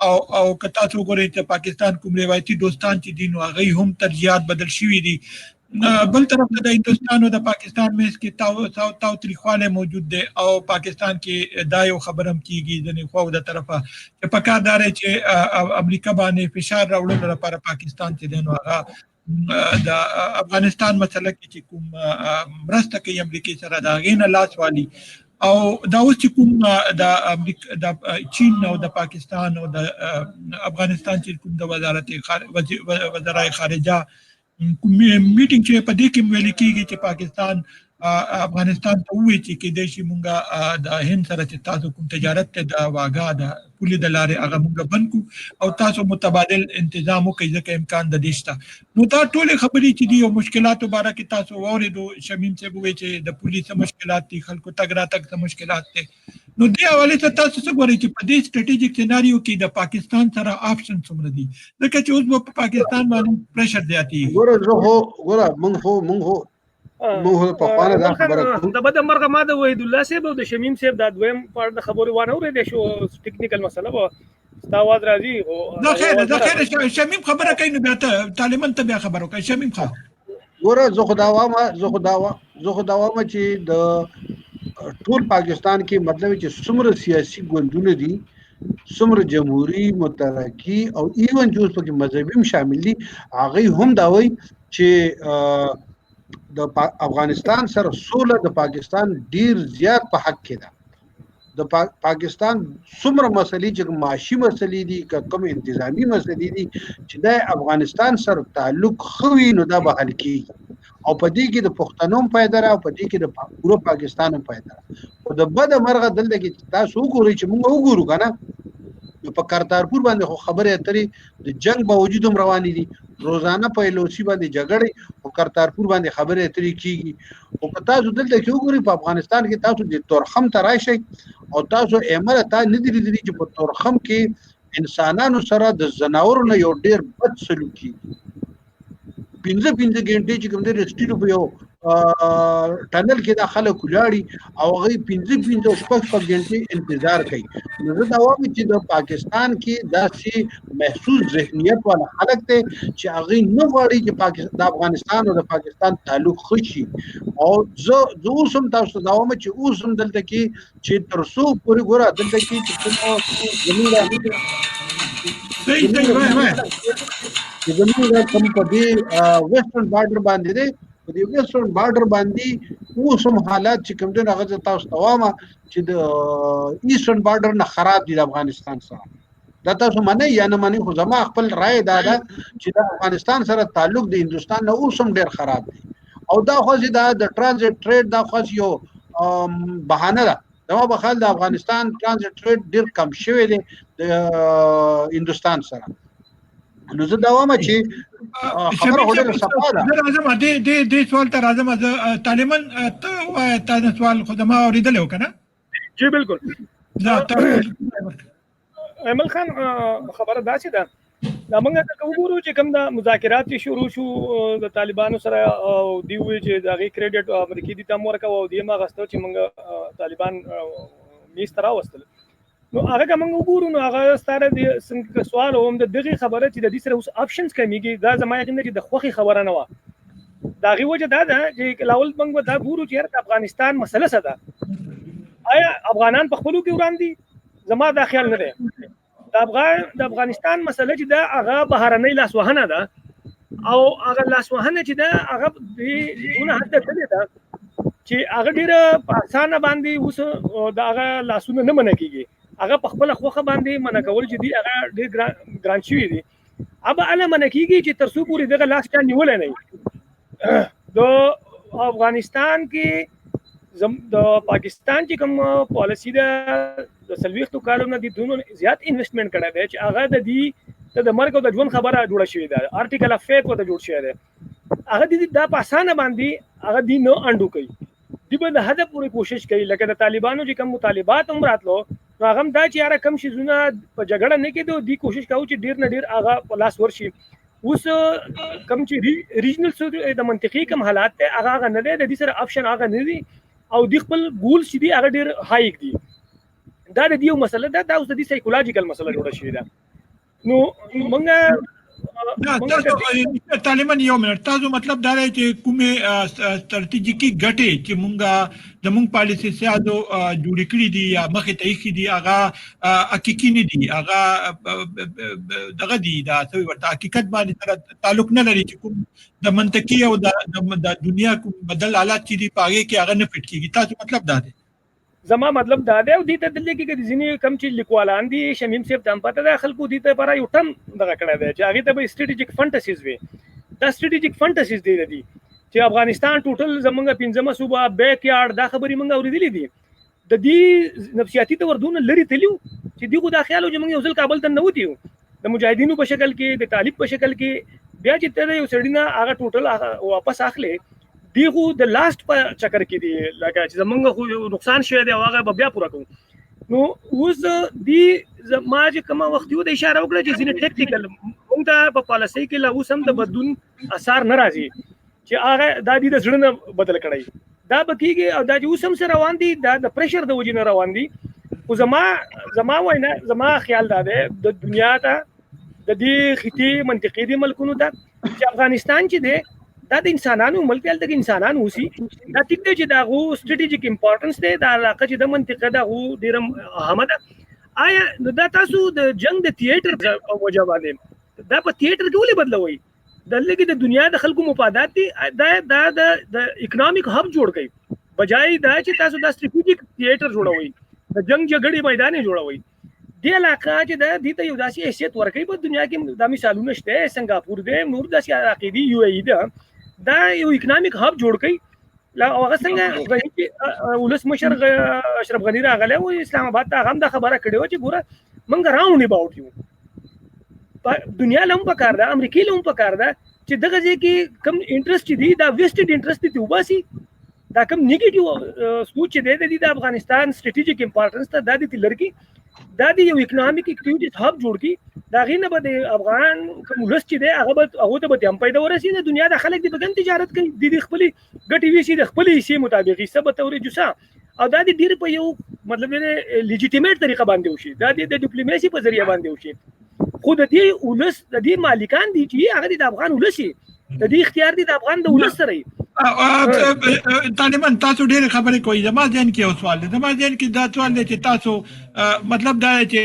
A: او که تاسو وګورئ چې پاکستان کوم روایتي دوستان چې دي نو هغوی هم ترجیحات بدل شوي دي. بل طرف ته د هندوستان او د پاکستان منځ کې تاو تریخوالی موجود دی، او پاکستان کې دا یو خبر هم کیږي ځینې خواو د طرفه چې په کار دا دی چې امریکا باندې فشار راوړلو لپاره پاکستان چې دی نو هغه د افغانستان مسله کې چې کوم مرسته کوي امریکې سره د هغې نه لاس والي. او دا اوس چې کوم د امریکا د چین او د پاکستان او د افغانستان چې کوم د وزارت وزرای خارجه کوم میټینګ چې په دې کې ویل کېږي چې پاکستان افغانستان ته ووایي چې کېدای شي مونږ د هند سره چې تاسو کوم تجارت ته د واګا د پولې د لارې هغه مونږ بند کړو او تاسو متبادل انتظام وکړئ، ځکه امکان د دې شته. نو دا ټولې خبرې چې دي او مشکلاتو باره کې تاسو واورېدو، شمیم صاحب وویل چې د پولې څه مشکلات دي، خلکو تګ راتګ څه مشکلات دي. نو دې حوالې ته تاسو څه ګورئ چې په دې ستراتیژیک سیناریو کې د پاکستان سره آپشن څومره دي؟ ځکه چې اوس به په پاکستان باندې پریشر زیاتېږي.
B: ګوره زه خو ګوره مونږ خو مونږ خو مونږ خو پخوانه دا خبره کوو.
C: د بده مرغه ما د وحید الله صاحب او د شمیم صاحب دا دویم په اړه د خبرو وانه اورېدی شو، ټیکنیکل مسله وه. ستا اواز راځي خو
A: دا خیر ده، دا خیر ده. شمیم خبره کوي نو بیا ته طالبان ته بیا خبره وکړه. شمیم خان
B: ګوره زه خو دا وایم، زه خو دا وایم چې د ټول پاکستان کې مطلب چې څومره سیاسي ګوندونه دي، څومره جمهوري، مترقي او ایون چې اوس پکې مذهبي هم شامل دي، هغوی هم دا وایي چې د افغانستان سره سوله د پاکستان ډیر زیات په حق کې ده. د پاکستان څومره مسلې چې معاشي مسلې دي، که کوم انتظامی مسلې دي، چې د افغانستان سره تعلق ښه وي نو دا به حل کیږي، او په دې کې د پښتنو هم فایده ده او په دې کې د پوره پاکستان هم فایده ده. خو د بده مرغه دلته کې تاسو وګورئ چې موږ وګورو که نه، نو په کرتارپور باندې خو خبرې اترې د جنګ باوجود هم روانې دي، روزانه په ایل او سي باندې جګړې، خو کرتارپور باندې خبرې اترې کیږي. خو که تاسو دلته کې وګورئ په افغانستان کې تاسو د تورخم ته راشئ او تاسو ایمره تا نه دي لیدلي چې په تورخم کې انسانانو سره د ځناورو نه یو ډېر بد سلوک کیږي. پنځه پنځه ګنټې چې کوم دی د سټیلو په یو ټنل کې دا خلک ولاړي او هغوی پنځه پنځه او شپږ شپږ ګنټې انتظار کوي. نو زه دا وایم چې د پاکستان کې داسې محسوس ذهنیت والا خلک دی چې هغوی نه غواړي چې د افغانستان او د پاکستان تعلق ښه شي. او زه اوس هم تاسو ته دا وایم چې اوس هم دلته کې چې تر څو پورې ګوره دلته کې چې کوم زمونږ چې زمونږ کوم په دې ویسټرن بارډر باندې دی، په دې ویسټرن بارډر باندې اوس هم حالات چې کوم دی هغه زه تاسو ته وایم چې د ایسټرن بارډر نه خراب دي د افغانستان سره. دا تاسو منئ یا نه منئ، خو زما خپل رائے دا ده چې د افغانستان سره تعلق د هندوستان نه اوس هم ډېر خراب دی. او دا خو دا د ترانزیت ټریډ دا خو یو بهانه ده. زما په خیال د افغانستان ترانزیت ټریډ ډېر کم شوی دی د هندوستان سره. نو زه دا وایم چې خبره خو ډېره صفا ده.
A: زه راځم دې سوال ته راځم. زه طالبان ته وایه، تا دا سوال خو زما اورېدلی و که نه؟
C: جی بالکل.
A: دا ته
C: ایمل خان خبره داسې ده، دا موږ که وګورو چې کوم دا مذاکرات چې شروع شو د طالبانو سره، او دی وی چې د هغې کریډټ امریکې دي ته هم ورکوه او دې هم اخیسته چې موږ طالبان میز ته راوستل. نو هغه که موږ وګورو نو هغه ستاره د څنګه سوال وم د دغې خبره چې د دې سره اوس آپشنز کمیږي، دا زما یقین دی چې د خوښې خبره نه وه. د هغې وجه دا ده چې لاول موږ به دا ګورو چې یاره د افغانستان مسله څه ده. آیا افغانان په خپلو کې وران دي؟ زما دا خیال نه دی. د افغانستان مسله چې ده هغه بهرنۍ لاسوهنه ده، او هغه لاسوهنه چې ده هغه دونه حد ته تللې ده چې هغه ډېره په اسانه باندې اوس د هغه لاسونه نه منع کېږي. هغه په خپله خوښه باندې منع کول چې دي هغه ډېر ګران شوي دي. هغه هله منع کېږي چې تر څو پورې دغه لاس چا نیولی نه وي. د افغانستان کې د پاکستان چې کوم پالیسي ده د 40 کالو نه دي دونو زیات انویسټمنټ کړی دی چې هغه د دې ته د مرګ او د ژوند خبره جوړه شوې ده، آرټیکل اف فیت ورته جوړ شوی دی. هغه دې دا په اسانه باندې هغه دی نه انډو کوي، دی به د هدف پورې کوشش کوي. لکه د طالبانو چې کوم مطالبات هم راتلو نو هغه هم دا چې یاره کم شیزونه په جګړه نه کېدو، دی کوشش کوي چې ډیر نه ډیر هغه په لاس ورشي. اوس کم چې ریجنل د منطقي کم حالات دی هغه هغه نه دی، د دې سره اپشن هغه نه دی، او دی خپل ګول چې دی هغه ډیر های دی. دا د دې یو مسله ده، دا اوس د دې سایکولوژیکل مسله جوړه شوې ده. نو مونږ
A: طالبان یو منټ، تاسو مطلب دا دی چې کومې ستراتیژیکي ګټې چې مونږه زمونږ پالیسي سازو جوړې کړې دي یا مخې ته ایښې دي هغه حقیقي نه دي، هغه دغه دي، دا څه ورته حقیقت باندې سره تعلق نه لري چې کوم د منطقي او د دنیا کوم بدل حالات چې دي په هغې کې هغه نه فټ کېږي. تاسو مطلب دا دی؟
C: زما مطلب دا دی. او دې ته دلته کې ځینې کم چې لیکوالان دي، شمیم صاحب ته هم پته ده، خلکو دې ته لپاره یو ټرم دغه کړی دی چې هغې ته به سټریټیجک فانټسیز وي. دا سټریټیجک فانټسیز دی دي چې افغانستان ټوټل زمونږ پنځمه صوبه بیک یارډ، دا خبرې مونږ اورېدلې دي. د دې نفسیاتي ته وردونه لرې تللي چې دوی خو دا خیال و چې مونږ یو ځل کابل ته ننوتي یو د مجاهدینو په شکل کې، د طالب په شکل کې، بیا چې ته د یو سړي نه هغه ټوټل هغه واپس اخلې، دی خو د لاست په چکر کې دی، لکه چې زمونږ خو یو نقصان شوی دی او هغه به بیا پوره کوو. نو اوس دی ما چې کومه وخت یو د اشاره وکړه چې ځینې ټیکټیکل مونږ ته په پالیسۍ کې لا اوس هم د بدلون اثار نه راځي چې هغه دا دی د زړه نه بدل کړی، دا به کېږي. او دا چې اوس هم څه روان دي دا د پریشر د وجې نه روان دي. خو زما وینا، زما خیال دا دی د دنیا ته، د دې خطې منطقې دي ملکونو ته چې افغانستان چې دی دا د انسانانو ملک دی، هلته کې انسانان اوسي. دا ټیک دی چې د هغو سټریټیجک امپورټنس دی، دا علاقه چې د منطقه ده هغو ډېره اهمه ده. آیا نو دا تاسو د جنګ د تھیټر په وجه باندې دا په تھیټر کې ولې بدلوئ؟ دلته کې د دنیا د خلکو مفادات دي، دا دا د اکونومیک هب جوړ کړئ، بجای دا چې تاسو دا سټریټیجک تھیټر جوړوئ، د جنگ جګړې میدان یې جوړوئ. دې علاقه چې ده دې ته یو داسې حیثیت ورکوي. په دنیا کې دا مثالونه شته، سنګاپور دی، نور داسې علاقې دي، یو ای ده، دا یو اکونومیک هب جوړ کړي. لا هغه څنګه غني چې ولسمشر اشرف غني راغلی و اسلام آباد ته، هغه هم دا خبره کړې وه چې ګوره موږ راونډ اباوټ یو، دنیا له هم پکار ده، امریکې له هم پکار ده چې دغه ځای کې کوم انټرسټ چې دی دا ویسټډ انټرسټ دی وباسي، دا کوم نیګیټیو سوچ چې دی د دې د افغانستان سټریټیجک امپورټنس ته دا دې لرګي، دا دې یو اکونومیک اکټیویټیز هب جوړ کړي. د هغې نه به د افغان کوم ولس چې دی هغه به هغو ته به هم پیدا ورسي. د دنیا د خلک دې به هم تجارت کوي، دې دې خپلې ګټې ویسي، د خپلې حصې مطابق حصه به تورې جوسه، او دا دې ډېر په یو مطلب دی لیجیټیمیټ طریقه باندې وشي، دا دې د ډیپلوماسي په ذریعه باندې وشي. خو د دې ولس د دې مالکان دي چې هغه دې د افغان ولس وي، د دې اختیار دې د افغان د ولس سره وي.
A: طالبان تاسو ډېرې خبرې کوئ، زما ذهن کې یو سوال دی، زما ذهن کې دا سوال دی چې تاسو مطلب دا دی چې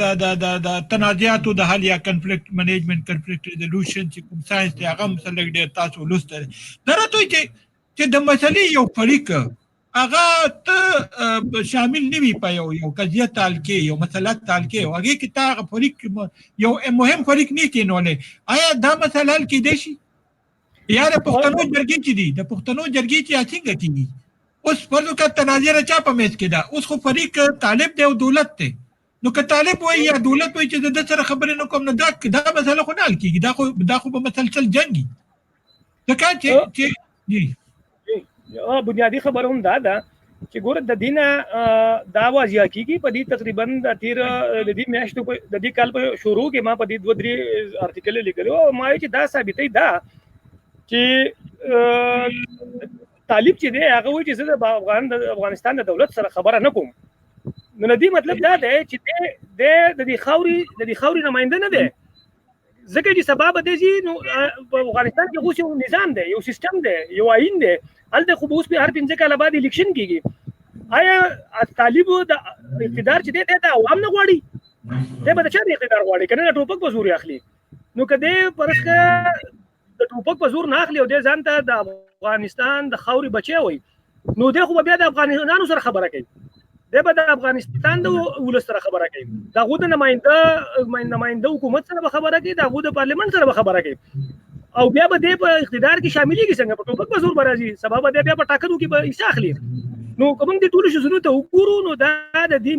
A: د تنازعاتو د حل یا کنفلیکټ منیجمنټ، کنفلیکټ ریزولوشن چې کوم ساينس دی هغه هم څه لږ ډېر تاسو لوستی دی. دا راته وایي چې د مسلې یو فریق هغه ته شامل نه وي په یو قضیه تال کې، یو مسله تال کې، او هغې کې تا هغه فریق یو مهم فریق نه کېنولی، آیا دا مسله حل کېدای شي؟ یا د پښتنو جرګې چې دي، د پښتنو جرګې چې څنګه کېږي؟ اوس فرض وکړه تنازع چا په منځ کې ده، اوس خو فریق طالب دی او دولت دی، نو که طالب وایي یا دولت وایي چې زه ده سره خبرې نه کوم، نو دا مسله خو نه حل کېږي، دا خو به مسلسل جنګ وي. ځکه چې جی.
C: بنیادي خبره هم دا ده چې ګوره د دې نه دا واضح کېږي په دې تقریباً د تېر د دې میاشتو په د دې کال په شروع کې ما په دې 2-3 آرټیکل لیکلی وو، ما ویل چې دا ثابتوي دا چې طالب چې دی هغه وایي چې زه د افغانستان د دولت سره خبره نه کوم. نو د دې مطلب دا دی چې دی د دې خاورې نماینده نه دی. ځکه چې سبا به دی نو په افغانستان کې اوس یو نظام دی، یو سیستم دی، یو آئین دی، هلته خو به اوس هر 5 کاله بعد الیکشن کېږي. آیا طالب د اقتدار چې دی د عوام نه غواړي؟ دی به د چا د اقتدار غواړي؟ که نه ټوپک په زور اخلي. نو که دی پرسکه د ټوپک په زور نه اخلي او دی ځان ته د افغانستان د خاورې بچی وي، نو دی خو به بیا د افغانانو سره خبره کوي، دی به د افغانستان د ولس سره خبره کوي، د هغو د نماینده حکومت سره به خبره کوي، د هغو د پارلمان سره به خبره کوي، او بیا به دی په اقتدار کې شاملېږي څنګه؟ په ټوپک په زور به راځي، سبا به دی بیا په ټاکنو کې به حصه اخلي. نو که موږ دې ټولو شیزونو ته وګورو، نو دا د دې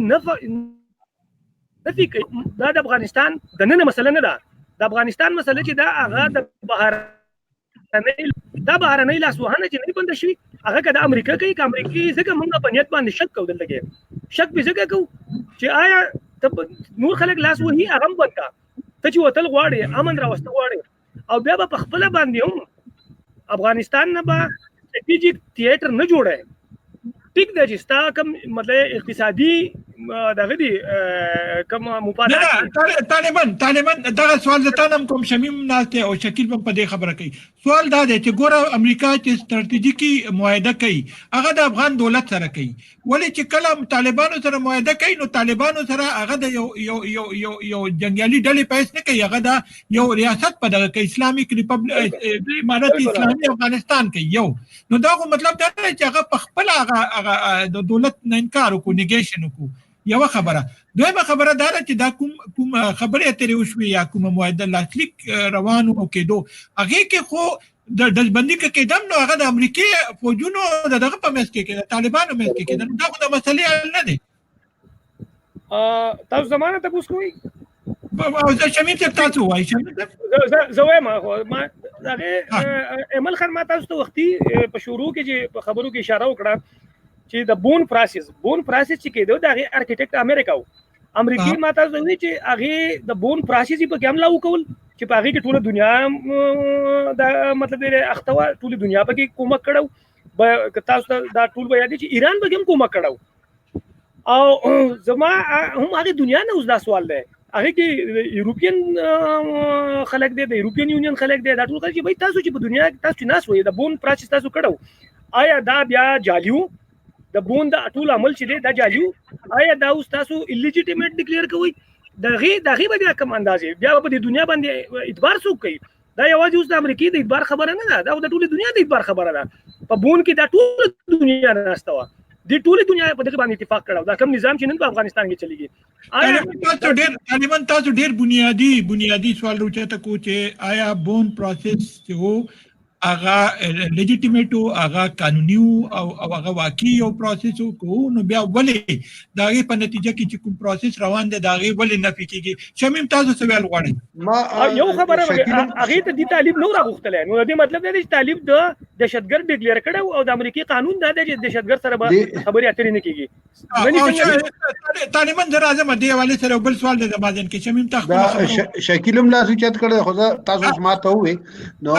C: نفي کوي. دا د افغانستان د ننه مسله نه ده. د افغانستان مسله چې دا هغه د بهرنۍ، دا بهرنۍ لاسوهنه چې نه بنده شي، هغه که د امریکا کوي که امریکې، ځکه موږ په نیت باندې شک کوو. دلته کې شک به ځکه کوو چې آیا ته نور خلک لاس وهي، هغه هم بند کا، ته چې وتل غواړې، امن راوستل غواړې، او بیا به په خپله باندې هم افغانستان نه به ستراتیژیک تیاتر نه جوړه. ټیک ده چې ستا کوم مطلب اقتصادي دغه دي کوم مفادات.
A: طالبان طالبان دغه سوال زه تانم کوم، شمیم ناشته او شکیل هم په دې خبره کوي. سوال دا دی چې ګوره، امریکا چې ستراتیژیکي معاهده کوي، هغه د افغان دولت سره کوي. ولې چې کله طالبانو سره معاهده کوي، نو طالبانو سره هغه د یو یو یو یو یو جنگیالي ډلې پیس نه کوي، هغه د یو ریاست په دغه کوي، اسلامیک ریپبلیک، امارت اسلامي افغانستان کوي یو. نو دا خو مطلب دا دی چې هغه په خپل هغه هغه د دولت نه انکار وکړو، negation وکړو. یو خبره. دویمه خبره دا ده چې دا کوم کوم خبرې اترې وشوې یا کومه معاهده لاسلیک روانو او کېدو، هغه کې خو د ډزبندي کې کېدم، نو هغه د امریکې فوجونو د دغه په منځ کې کېده، طالبانو منځ کې کېده. دا خو د مسلې حل نه دی.
C: تاسو زمانه تاسو کوئ؟
A: او زه شمیم صاحب، تاسو وایي، شمیم
C: صاحب. زه وایم، خو ما هغه ایمل خان، ما تاسو ته وختي په شروع کې چې په خبرو کې اشاره وکړه چې د بون پروسس، بون پروسس چې کېدو، د هغه ارکیټیکټ امریکا و، امریکای. ما تاسو وی چې هغه د بون پروسس په کې حمله وکول چې په هغه کې ټوله دنیا د مطلب اخته وه، ټوله دنیا پکې کومک کړو. تاسو دا ټول به یاد چې ایران به هم کومک کړو. او زما هم هغه دنیا نه اوس دا سوال دی، هغه کې یورپین خلک دی، د یورپین یونین خلک دی، دا ټول خلک چې بھائی تاسو چې په دنیا کې تاسو ناس وې، د بون پروسس تاسو کړو، آیا دا بیا جعلي؟ د بون د ټول عمل چې دی دا جعلي؟ آیا دا اوس تاسو illegitimate declare کوئ؟ دغه به بیا کوم اندازې بیا په دې دنیا باندې اعتبار څوک کوي؟ دا یوازې اوس د امریکې د اعتبار خبره نه ده، دا د ټولې دنیا د اعتبار خبره ده. په بون کې دا ټول دنیا ناسته وه، د ټولې دنیا په دغه باندې اتفاق کړو، دا کوم نظام چې نن په افغانستان کې چلیږي.
A: تاسو ډیر طالبان، تاسو ډیر بنیادی سوال راوچته کو چې آیا بون پروسس چې وو هغه legitimate، هغه قانوني او هغه واقعي یو پروسس کو، نو بیا ولې دا غي په نتیجه کې چې کوم پروسس روان دی، دا غي ولې نفي کیږي؟ شمیم، تاسو څه ویل غواړئ؟
C: ما یو خبره، هغه ته د طالب نو راغوښتل، نو د دې مطلب دی چې طالب د دهشتګرد declare کړو او د امریکای قانون دا دی چې دهشتګرد سره به خبرې اترې نه کیږي.
A: طالبان، زه راځم دی حواله سره، بل سوال دی زما ذهن کې. شمیم،
B: تاسو شکیل هم لاس چت کړی، خو تاسو ما ته وې. نو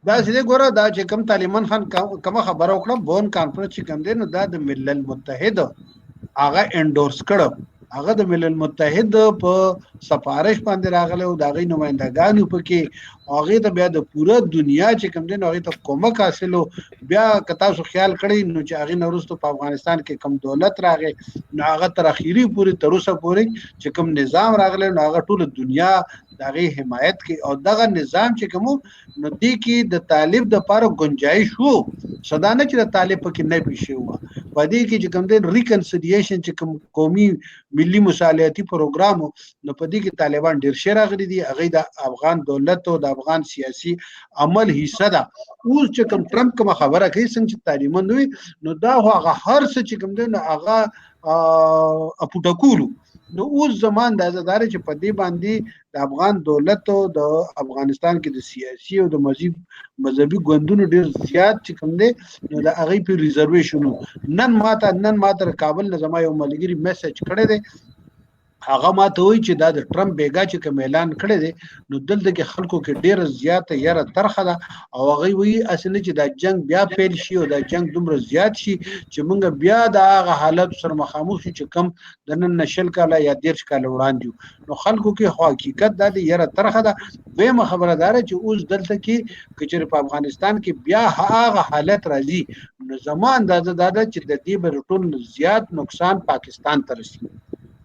B: دا چې ګوره، دا چې کوم طالبان خان کومه خبره وکړه، بون کانفرنس چې کوم دی، نو دا د ملل متحد هغه endorse کړو، هغه د ملل متحد په سفارش باندې راغلی او د هغې نمایندګانو پکې، هغه ته بیا د پوره دنیا چې کوم دی نو هغه ته کومک حاصلو. بیا که تاسو خیال کړئ نو چې هغه نورستو په افغانستان کې کوم دولت راغی، نو هغه تر اخیری پورې، تر اوسه پورې چې کوم نظام راغلی، نو هغه ټول دنیا د هغې حمایت کوي. او دغه نظام چې کوم، نو دې کې د طالب د پاره گنجائش وو، صدا نه چې د طالب پکې نه پیښې وو. په دې کې چې کوم دی reconciliation، چې کوم قومي ملي مصالحتي پروګرام، نو په دې کې طالبان ډیر شي راغلي دي، هغه د افغان دولت او د افغان سیاسي عمل حصہ ده. اوس چې کوم ټرمپ کوم خبره کوي، څنګه چې طالبان وي، نو دا هغه هر څه چې کوم دی نو هغه اپوټه کولو. نو اوس زمان د ازادار چې په دې باندې د افغان دولت او د افغانستان کې د سیاسي او د مذهبي ګوندونو ډیر زیات چې کوم دی نو د هغې په reservation. نن ماته کابل نه زما یو ملګری message کړی دی. هغه ما ته وایي چې دا د ټرمپ بیګا چې کوم اعلان کړی دی، نو دلته کې خلکو کې ډیره زیاته یره ترخه ده، او هغه وایي اصل چې دا جنگ بیا پیل شي او دا جنگ دومره زیات شي چې موږ بیا د هغه حالت سره مخامخ شو چې کم د نن نه 20 کاله یا 30 کاله وړاندې. نو خلکو کې خو حقیقت دا دی یره ترخه ده. دویمه خبره دا ده چې اوس دلته کې که چېرې په افغانستان کې بیا هغه حالت راځي، نو زما اندازه دا ده چې د دې به ټول زیات نقصان پاکستان ته رسي،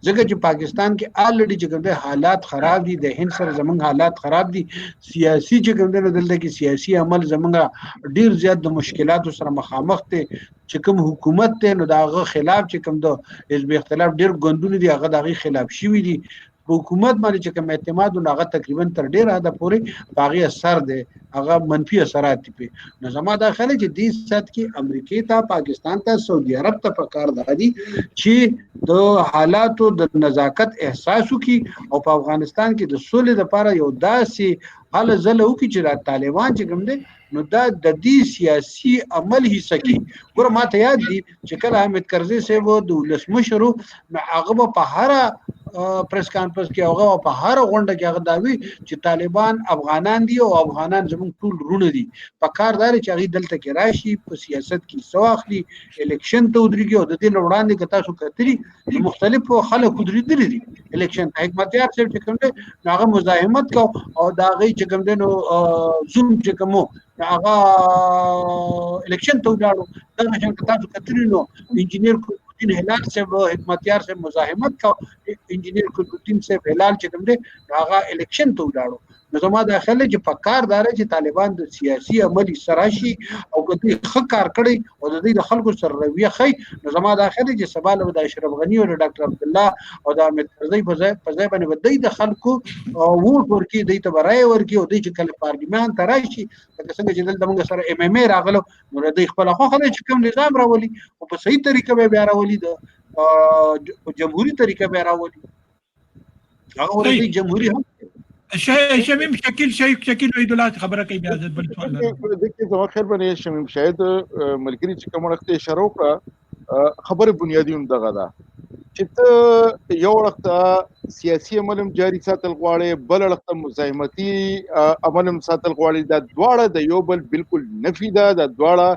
B: ځکه چې پاکستان کې الریډي چې کوم دی حالات خراب دي، د هند سره زمونږ حالات خراب دي، سیاسي چې کوم دی نو دلته کې سیاسي عمل زمونږ ډیر زیات د مشکلاتو سره مخامخ دی. چې کوم حکومت دی نو د هغه خلاف چې کوم د حزب اختلاف ډیر ګوندونه دي، هغه د هغې خلاف شوي دي. په حکومت باندې چې کوم اعتماد نو هغه تقریبا تر ډیره حده پورې په هغې اثر دی، هغه منفي اثرات دي پرې. نو زما دا خیال چې دې ساعت کې امریکې ته، پاکستان ته، سعودي عرب ته پکار دا دي چې د حالاتو د نزاکت احساس وکړي او په افغانستان کې د سولې لپاره یو داسې هله ځله وکړي چې دا طالبان چې کوم دی نو دا د دې سیاسي عمل حصہ کې. ګوره ما ته یاد دي چې کله حامد کرزی صاحب د ولسمشر، نو هغه به په هره پریس کانفرنس کې، هغه په هر غونډه کې هغه داوي چې طالبان افغانان دي او افغانان زموږ ټول رونه دي، په کار دار چې هغه دلته کې راشي، په سیاست کې حصه واخلي، الیکشن ته ودرېږي. او د دې نه وړاندې که تاسو کتلي مختلفو خلک ودرېدلي دي الیکشن ته. حکمتیار صاحب چې کوم دی نو هغه مزاحمت کو او د هغې چې کوم دی نو زوم چې کوم هغه الیکشن ته ولاړو. دغه شان که تاسو کتلي نو انجینر قطب الدین هلال صاحب، حکمتیار صاحب مزاحمت کو، انجینر قطب الدین صاحب هلال چې کوم دی هغه الیکشن ته ولاړو. نو زما دا خیال چې په کار دار چې طالبان د سیاسي عمل سره شي او که دوی ښه کار کړی او د دوی د خلکو سره رویه ښي، نو زما دا خیال چې سبا له د اشرف غني او د ډاکټر عبدالله او د حامد کرزي په ځای باندې به دوی د خلکو ووټ ورکړي، دوی ته به رایه ورکړي او دوی چې کله پارلیمان ته راشي، لکه څنګه چې دلته موږ سره ایم ایم ای راغلو، نو دوی خپله خوښه ده چې کوم نظام راولي، خو په صحیح طریقه به بیا راولي، د جمهوري طریقه به راولي، هغه ورته جمهوري هم.
A: شمیم شکیل، شیخ شکیل وحید الله خبره کوي، بیا بل سوال لرم.
D: د کې زما خیر باندې شمیم شاهد ملګری چې کوم وخت اشاره وکړه، خبره بنیادی هم دغه ده چې ته یو اړخ ته سیاسي عمل هم جاري ساتل غواړې، بل اړخ ته مزاحمتي عمل هم ساتل غواړې. دا دواړه د یو بل بالکل نفي ده، دا دواړه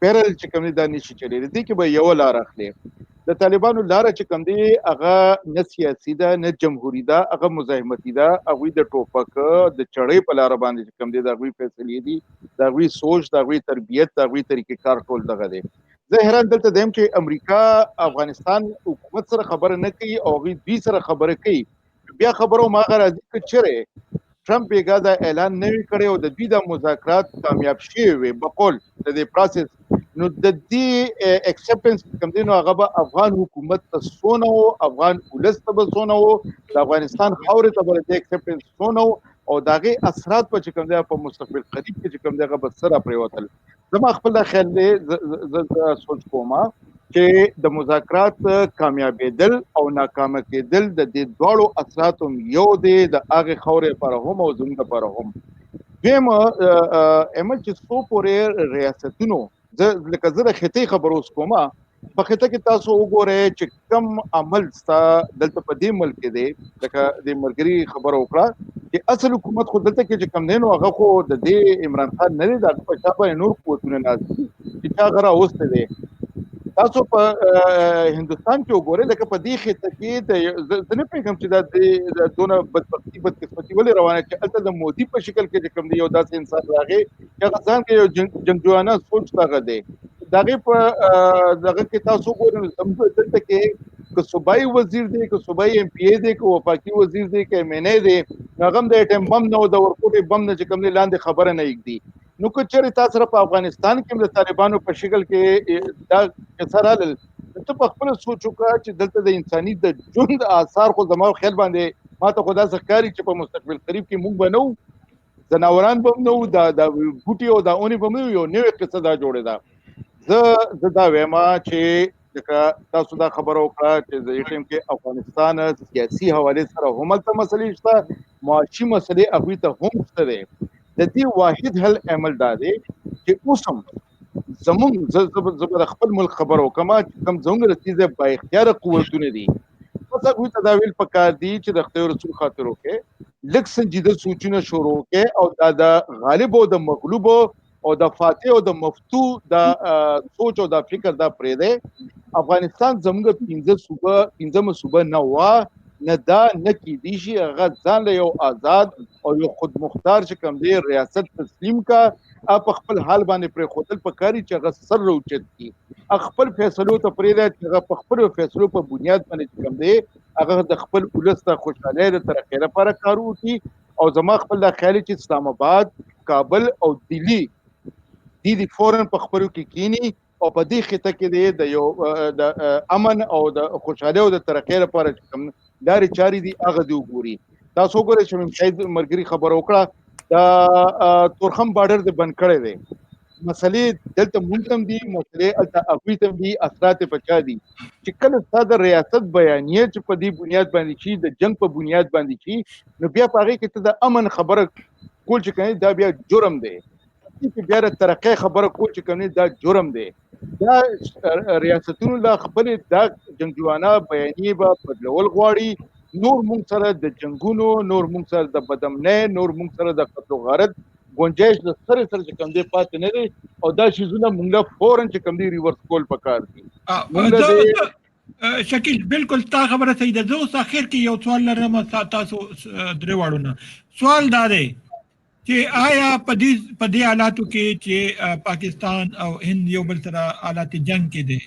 D: پیرل چې کوم دا نشي چلیدلی. دې کې به یو لار اخلي. د طالبانو لاره چې کوم دی هغه نه سیاسي ده نه جمهوري ده، هغه مزاحمتي ده. هغوی د ټوپک د چړې په لاره باندې چې کوم دی د هغوی فیصلې دي، د هغوی سوچ، د هغوی تربیت، د هغوی طریقې کار ټول دغه دی. زه حیران دلته دی چې امریکا افغانستان حکومت سره خبره نه کوي او هغوی دوی سره خبره کوي. بیا خبرو ما هغه راځي که چېرې ټرمپ بېګا دا اعلان نه وي کړی او د دوی دا مذاکرات کامیاب شوي وي بقول د دې پروسس، نو د دې اکسپټنس کوم دی نو هغه به افغان حکومت ته څونه و، افغان ولس ته به څونه و، د افغانستان خاورې ته به د دې اکسپټنس څونه و، او د هغې اثرات به چې کوم دی په مستقبل قریب کې چې کوم دی هغه به څه راپرېوتل. زما خپل دا خیال دی، زه سوچ کوم چې د مذاکرات کامیابېدل او ناکامه کېدل د دې دواړو اثرات هم یو دی، د هغې خاورې لپاره هم او زموږ لپاره هم. دویم عمل چې څو پورې ریاستونو، زه لکه زه د خطې خبر اوس کوم، په خطه کې تاسو وګورئ چې کم عمل ستا دلته په دې ملک کې دی، لکه د ملګري خبره وکړه چې اصل حکومت خو دلته کې چې کم دی نو هغه خو د دې عمران خان نه دی، د هغه په شا باندې نور قوتونه ناست دي چې چا هغه راوستی دی. تاسو په هندوستان کې وګورئ، لکه په دې خطه کې زه نه پوهېږم چې دا دونه بدبختي بدقسمتي ولې روانه چې هلته د مودي په شکل کې چې کوم دی یو داسې انسان راغی چې هغه ځان کې یو جنګجوانه سوچ دغه دی. د هغې په دغه کې تاسو وګورئ نو زموږ دلته کې که صوبایي وزیر دی، که صوبایي ایم پي ای دی، که وفاقي وزیر دی، که ایم این ای دی، نو هغه هم د اټم بم نه او د ورکوټې بم نه چې کوم دی لاندې خبره نه ایږدي. نو که چېرې تاسو سره په افغانستان کې هم د طالبانو په شکل کې دا قصه رالل، نو ته په خپله سوچ وکړه چې دلته د انساني د ژوند آثار خو زما خیال باندې ما ته خو داسې ښکاري چې په مستقبل قریب کې موږ به نه وو، ځناوران به هم نه وو، دا بوټي او دا اونې به هم نه وو، یو نوې قصه دا جوړې ده. زه دا وایم چې لکه تاسو دا خبره وکړه چې د دې ټایم کې افغانستان سیاسي حوالې سره هم هلته مسلې شته، معاشي مسلې هغوی ته هم شته دی. د دې واحد حل عمل دا دی چې اوس هم زمونږ، زه به د خپل ملک خبره وکړم چې کوم زمونږ د دې ځای با اختیاره قوتونه دي، بس بس هغوی ته دا ویل پکار دي چې د خدای رسول خاطر وکړي، لږ سنجیده سوچونه شروع کړي او دا د غالب او د مغلوب او د فاتح او د مفتو د سوچ او د فکر دا پرې دی. افغانستان زموږ پنځه صوبه، پنځمه صوبه نه وه، نه دا نه کېدی شي. هغه ځان له یو آزاد او یو خودمختار چې کوم دی ریاست تسلیم کا، په خپل حال باندې پرېښودل پکاري چې هغه سر راوچت کړي، خپل فیصلو ته پرېږده چې هغه په خپلو فیصلو په بنیاد باندې چې کوم دی هغه د خپل ولس د خوشحالۍ د ترقۍ لپاره کار وکړي. او زما خپل دا خیال چې اسلام آباد، کابل او دلی دي فورن په خپلو کې کینی او په دې خطه کې دی د یو د امن او د خوشحالۍ او د ترقۍ لپاره چې کوم لارې چارې دي هغه دې وګوري. تاسو وګورئ چې شاید مرګري خبره وکړه، د تورخم بارډر دې بند کړی دی، مسلې دلته مونږ ته هم دي، مسلې هلته هغوی ته هم دي، اثرات یې په چا دي؟ چې کله ستا د ریاست بیانیه چې په دې بنیاد باندې شي، د جنګ په بنیاد باندې شي، نو بیا په هغې کې ته د امن خبره کول چې کنې دا بیا جرم دی، چې بیا د ترقۍ خبره کول چې کنې دا جرم دی. دا ریاستونو له خپلې دا جنګجوانه بیانیې به بدلول غواړي. نور مونږ سره د جنګونو، نور مونږ سره د بدامنۍ، نور مونږ سره د قتل و غارت گنجائش د سره سره چې کوم دی پاتې نه دی، او دا شیزونه مونږ له فوراً چې کوم دی ریورس کول پکار دي.
A: شکیل بالکل تا خبره صحیح ده. زه اوس اخر کې یو سوال لرم تاسو درې واړو نه. سوال دا دی چې آیا په دې حالاتو کې چې پاکستان او هند یو بل سره حالات جنگ کې دی،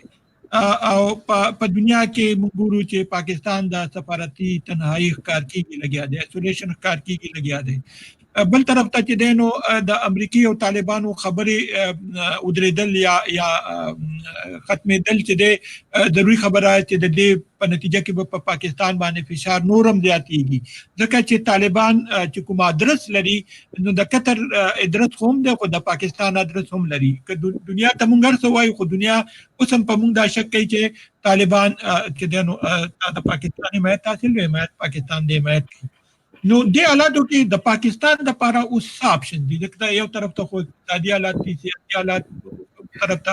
A: او په دنیا کې موږ ګورو چې پاکستان د سفارتي تنهایی ښکار کیږي لګیا دی، ایسولیشن ښکار کیږي لګیا دی، بل طرف ته چې دی نو د امریکې او طالبانو خبرې ودرېدل یا ختمېدل چې دی ضروري خبره چې د دې په نتیجه کې به په پاکستان باندې فشار نور هم زیاتېږي، ځکه چې طالبان چې کوم ادرس لري نو د قطر ادرس خو هم دی، خو د پاکستان ادرس هم لري. که دنیا ته مونږ هر څه وایو، خو دنیا اوس هم په مونږ دا شک کوي چې طالبان چې دی نو د پاکستان حمایت حاصل وي، حمایت پاکستان دی حمایت کوي. نو دې حالاتو کې د پاکستان دپاره اوس څه آپشن دي؟ ځکه دا یو طرف ته خو اقتصادي حالات دي، سیاسي حالات طرف ته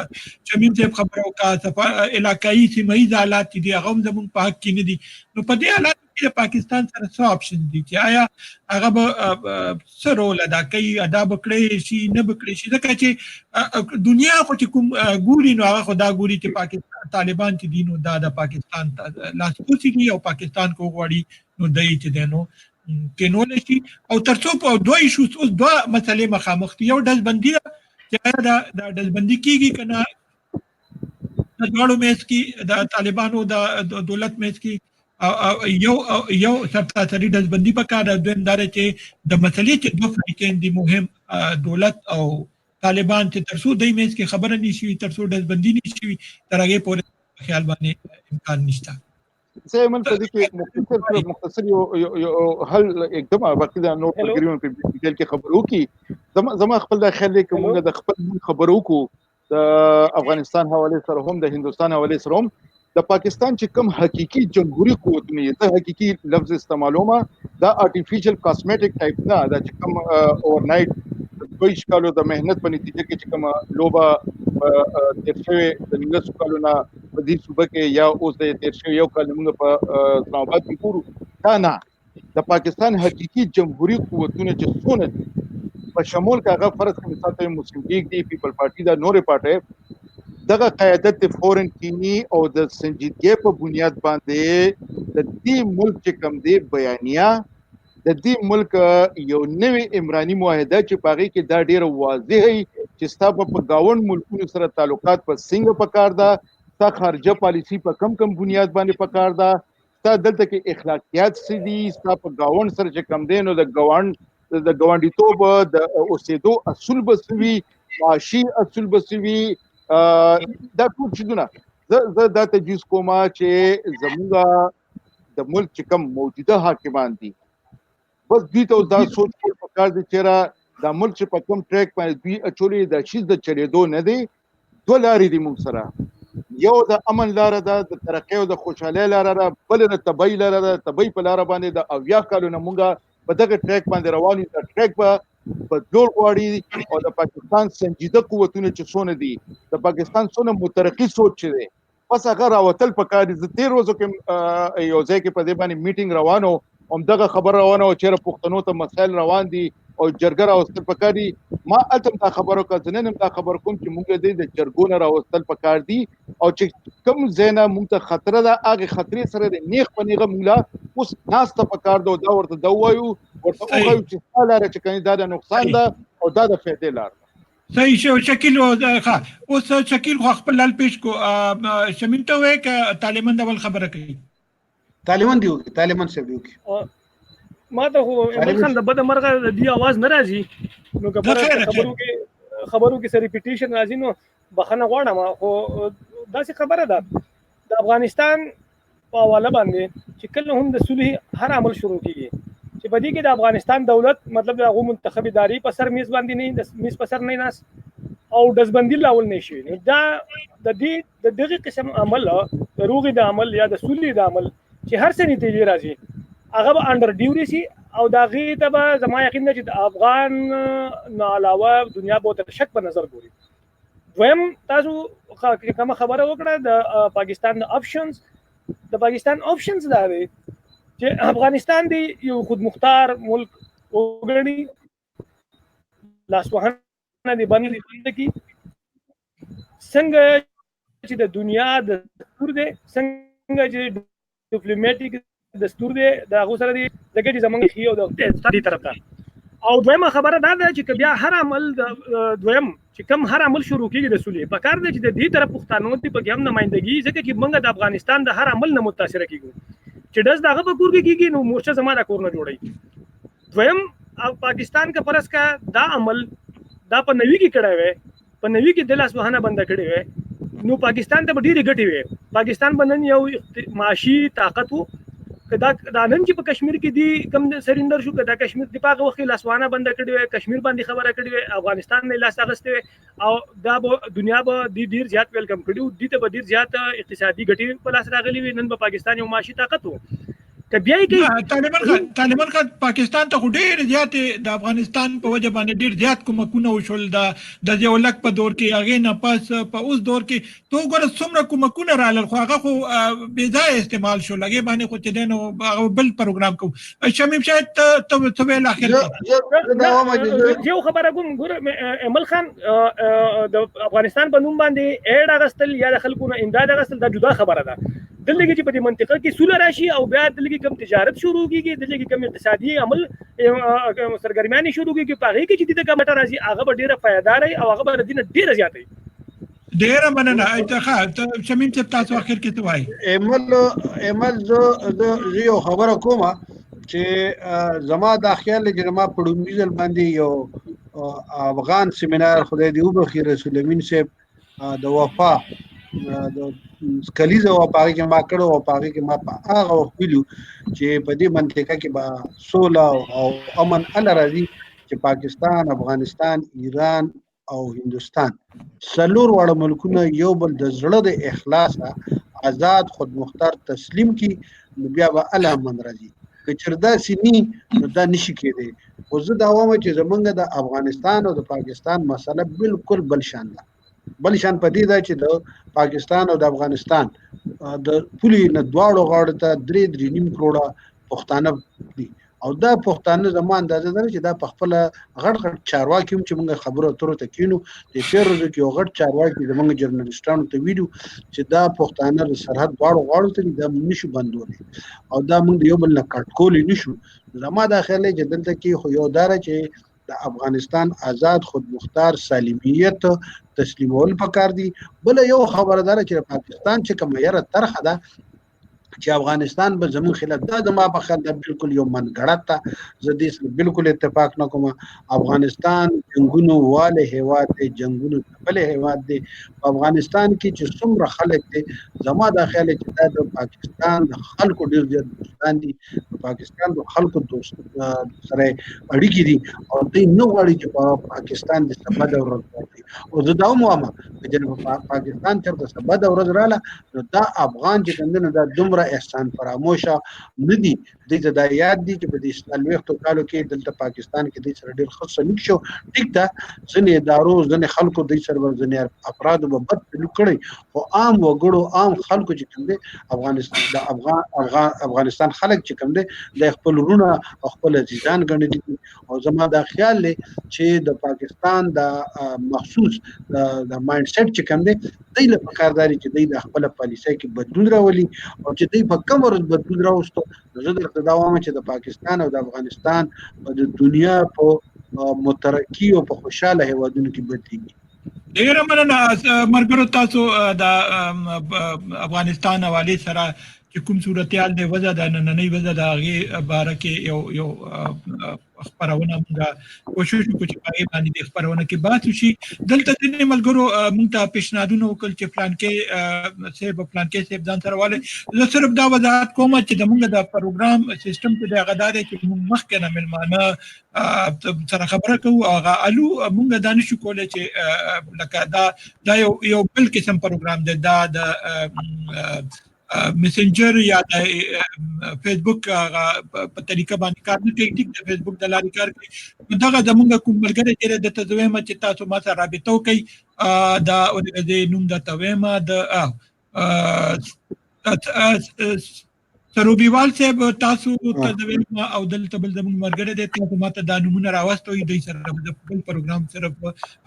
A: شمیم صاحب خبره وکړه، علاقایي سیمه ییز حالات چې دي هغه هم زموږ په حق کې نه دي. نو په دې حالاتو کې د پاکستان سره څه آپشن دي چې آیا هغه به څه رول ادا کوي، ادا به کړی شي نه به کړی شي؟ ځکه چې دنیا خو چې کوم ګوري نو هغه خو دا ګوري چې پاکستان طالبان چې دي نو دا د پاکستان لاسپوڅي دي او پاکستان کو غواړي نو دی چې دی نو کینول شي. او تر څو په دوه ایشوز اوس دوه مسلې مخامخ دي، یو ډزبندي ده چې آیا دا ډزبندي کیږي که نه د دواړو منځ کې، د طالبانو د دولت منځ کې، یو یو سرتاسري ډزبندي پکار ده. دویم دا ده چې د مسلې چې دوه فریقین دي مهم، دولت او طالبان، چې تر څو دوی منځ کې خبره نشي، تر څو ډزبندي نشي، تر هغې پورې خیال باندې امکان نشته.
D: زه ایمل په دې کې مختصر یو یو حل اقدام، باقي دا نور ملګري په ډیټیل کې خبرو کې. زما خپل دا خیال دی چې موږ د خپل خبرو کو د افغانستان حواله سره هم، د هندوستان حواله سره هم، د پاکستان چې کوم حقيقي جمهوري قوتونه دي، زه حقيقي لفظ استعمالوم، دا آرټیفیشل کاسمیټک ټایپ نه، دا چې کوم اورنایټ 22 کالو د مهنت په نتیجه کې چې کوم لوبه تیر شوې د 19 کالو نه په دې صوبه کې، یا اوس د تیر شوی یو کال موږ په اسلام آباد کې ګورو، دا نه، د پاکستان حقيقي جمهوري قوتونه چې څونه دي، په شمول که هغه فرض کړو مثال ته مسلم لیګ دی، پیپل پارټي دا نورې پارټۍ، دغه قیادت فورن کینی او د سنجیدګۍ په بنیاد باندې د دې ملک چې کوم دی بیانیه، د دې ملک یو نوې عمراني معاهده چې په هغې کې دا ډېره واضح وي چې ستا به په ګاونډ ملکونو سره تعلقات په څنګه پکار ده، ستا خارجه پالیسي په کم کم بنیاد باندې پکار ده، ستا دلته کې اخلاقیات څه دي، ستا په ګاونډ سره چې کم دی نو د ګاونډیتوب د اوسېدو اصول به څه وي، معاشي اصول به څه وي، دا ټول څیزونه زه دا تجویز کوم چې زموږ د ملک چې کوم موجوده حاکمان دي، بس دوی ته اوس دا سوچ کول پکار دی چې را دا ملک چې په کوم ټریک باندې دوی اچولی دا چیز د چلېدو نه دی. دوه لارې دي موږ سره، یو د امن لاره ده، د ترقۍ او د خوشحالۍ لاره ده، بله د تباهي لاره ده. تباهي په لاره باندې د 70 کالو نه موږ په دغه ټریک باندې روان یو. دا ټریک به بدلول غواړي او د پاکستان سنجیده قوتونه چې څونه دي، د پاکستان څونه مترقي سوچ چې دی، بس هغه راوتل پکار دي. زه تیر ورځو کې یو ځای کې په دې باندې میټینګ روانو، هم دغه خبر روانه او چیرې پښتنو ته مسایل روان دي او جرګه راوستل پکار دي. ما هلته دا خبر وکړه، زه نن هم دا خبر کوم چې موږ دې د جرګو نه راوستل پکار دي، او چې کوم ځای نه موږ ته خطر ده هغې خطرې سره د نیغ په نیغه موږ له اوس ناسته پکار ده، او دا ورته دا ووایو، ورته وښیو چې ستا لاره چې کني دا د نقصان ده او دا د فایدې لار ده.
A: صحیح شو شکیل. ښه، اوس شکیل خو خپل لال پیش کو، شمیم ته وایي که طالبان د ول خبره کوي؟
B: طالبان دی وکړي، طالبان صاحب دی وکړي.
C: ما ته خو ایمل خان د بده مرغه د دې اواز نه راځي، نو که خبرو کې سره ریپیټیشن راځي نو بخنه غواړم. خو داسې خبره ده د افغانستان په حواله باندې چې کله هم د صلح هر عمل شروع کیږي چې په دې کې د افغانستان دولت، مطلب د هغو منتخب ادارې په سر میز باندې نه، د میز په سر نه ناس او دزبندي لاول نه شي، نو دا د دې د دغه قسم عمل، د روغې د عمل یا د سولې د عمل چې هر څه نتیجې راځي هغه به انډر ډیوري سي، او دا غي ته به زما یقین ده چې د افغان نه علاوه دنیا به تر شک په نظر ګوري. دویم، تاسو کومه خبره وکړه د پاکستان د اپشنز، د پاکستان اپشنز دا دی چې افغانستان دی یو خودمختار ملک وګڼي، لاسوهنه دی بند کی، څنګه چې د دنیا د دستور دی، څنګه چې ډیپلوماټیک دستور دی د هغه سره دی، ځکه چې زمونږ خي او د دې طرف ته. او دویمه خبره دا ده چې که بیا هر عمل دویم چې کم هر عمل شروع کیږي د سولې، په کار دی چې د دې طرف پښتنو ته پکې هم نمایندګي، ځکه چې موږ د افغانستان د هر عمل نه متاثر کیږو، چې ډز دغه په کور کې کیږي نو مورچه زما د کور نه جوړي. دویم، پاکستان کا پرس کا دا عمل دا په نوي کې کړی وي، په نوي کې د لاس وهنه بنده کړې وي، نو پاکستان ته به ډېرې ګټې وي. پاکستان به نن یو معاشي طاقت وو. که دا نن چې په کشمیر کې دی کم سرندر شو، که دا کشمیر دی په هغه وخت کې لاسوانه بنده کړې وي، کشمیر باندې خبره کړې وي، افغانستان نه لاس اخیستی وي، او دا به دنیا به دی ډیر زیات ویلکم کړي وو، دې ته به ډیر زیات اقتصادي ګټې په لاس راغلي وي، نن به پاکستان یو معاشي طاقت وو. که بیا یې کوي
A: طالبان خان، پاکستان ته خو ډېر زیات د افغانستان په وجه باندې ډېر زیات کومکونه وشول، د ضیاءالحق په دور کې، هغې نه پس په اوس دور کې تو ګوره څومره کومکونه رالل، خو هغه خو بې ځایه استعمال شول، هغې باندې خو چې دی نو هغه بل پروګرام کوو. شمیم شاید ته څه ویل اخر کې؟
C: یو خبره کوم، ګوره ایمل خان، د افغانستان په نوم باندې ایډ اغستل یا د خلکو نه امداد اغستل دا جدا خبره ده. دلته کې چې په دې منطقه کې سوله راشي او بیا دلته کې کوم تجارت شروع کیږي، دلته کې کوم اقتصادي عمل سرګرمیانې شروع کیږي، په هغې کې چې دې ته کومه ګټه راځي هغه به ډېره فایدار وي او هغه به د دې نه ډېره زیاته وي.
A: ډېره مننه. ښه، شمیم صاحب تاسو اخر کې څه وایئ؟
B: ایمل، زه یو خبره کوم چې زما دا خیال دی چې ما په لومړي ځل باندې یو افغان سیمینار، خدای دې وبخښي رسول امین صاحب د وفا د کلیزه وه، په هغې کې ما کړو او په هغې کې ما په هغه وخت ویلو چې په دې منطقه کې به سوله او امن هله راځي چې پاکستان، افغانستان، ایران او هندوستان څلور واړه ملکونه یو بل د زړه د اخلاصه آزاد خودمختار تسلیم کړي، نو بیا به هله امن راځي. که چېرې داسې نی نو دا نشي کېدی. خو زه دا وایم چې زمونږ د افغانستان او د پاکستان مسله بالکل بل شان ده. بل شان په دې ده چې د پاکستان او د افغانستان د پولې نه دواړو غاړو ته درې درې نیم کروړه پښتانه دي، او دا پښتانه زما اندازه ده چې دا په خپله غټ غټ چارواکي هم چې موږ خبرو اترو ته کینو، د تېر ورځو کې یو غټ چارواکي زموږ جرنالسټانو ته ویلو چې دا پښتانه د سرحد دواړو غاړو ته دي، دا موږ نشو بندولی او دا موږ د یو بل نه کټ کولی نشو. زما دا خیال دی چې دلته کې خو یو دا ده چې د افغانستان آزاد خودمختار سالمیت تسلیمول پکار دي. بل یو خبره ده چې پاکستان چې کومه یره طرحه ده چې افغانستان به زمون خلاف، دا زما په خیال دا بالکل یو منګړت ده، زه دې سره بالکل اتفاق نه کوم. افغانستان جنگونو والے هیواد دی، جنگونو ځپلی هیواد دی. په افغانستان کې چې څومره خلک دي، زما دا خیال دی چې دا د پاکستان د خلکو ډېر زیات دوستان دي، د پاکستان د خلکو دوست سره اړیکې دي، او دوی نه غواړي چې په پاکستان دې څه بده ورځ راشي. او زه دا هم وایم چې پاکستان چېرته څه بده ورځ راله، نو دا افغان چې کوم دی نو دا دومره احسان فراموشه نه دي دوی ته دا یاد دي چې په دې 40 کالو کې دلته پاکستان کې دوی سره ډېر ښه سلوک شو. ټیک ده، ځینې ادارو، ځینې خلکو دوی سره، ځینې افرادو به بد سلوک کړی، خو عام وګړو، عام خلکو چې کوم دی، افغانستان د افغان افغان افغانستان خلک چې کوم دی، د خپل وروڼه او خپل عزیزان ګڼلي دي. او زما دا خیال دی چې د پاکستان د مخصوص د مایند سیټ چې کوم دی، دوی له پکارداري چې دوی د خپل پالیسۍ کې بدلون راولي. او چې دوی په کوم ورځ بدلون راوستو، زه درته دا وایم چې د پاکستان او د افغانستان د دنیا په مترقي او په خوشاله هیوادونو کې بدلیږي.
A: ډیره مننه مرګرو. تاسو د افغانستان حواله سره چې کوم صورتحال دی، وضع د نننۍ وضع د هغې باره کې یو یو خپرونه موږ کوشش وکړو چې په هغې باندې د خپرونه کې بحث وشي. دلته ځینې ملګرو موږ ته پیشنهادونه وکړل چې فلانکې صاحب، فلانکې صاحب ځان سره والي. زه صرف دا وضاحت کوم چې د موږ د پروګرام سیستم چې دی، هغه دا دی چې موږ مخکې نه مېلمانه سره خبره کوو، هغه الو. موږ دا نشو کولی چې لکه دا یو بل قسم پروګرام دی. دا د میسنجر یا د فیسبوک هغه په طریقه باندې کار نه کوي. ټیک، د فیسبوک د لارې کار کوي. دغه زمونږ کوم ملګری چې د ته زویم چې تاسو ما سره رابطه وکړئ، دا د نوم د تویمه د سروبیوال صاحب، تاسو ته زویم او دلته بل زمونږ ملګری دی. تاسو ماته دا نمونه راوستوئ. دوی سره د خپل پروګرام صرف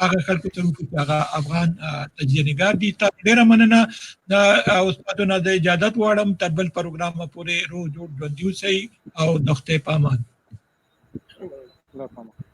A: هغه خلکو سره وکړو چې هغه افغان تجزیه نګار دي. تاسو ډیره مننه. د استادونو د اجازت غواړم. تر بل پروګرام پورې روغ جوړ ژوندي اوسئ او د خدای په امان.
D: الله.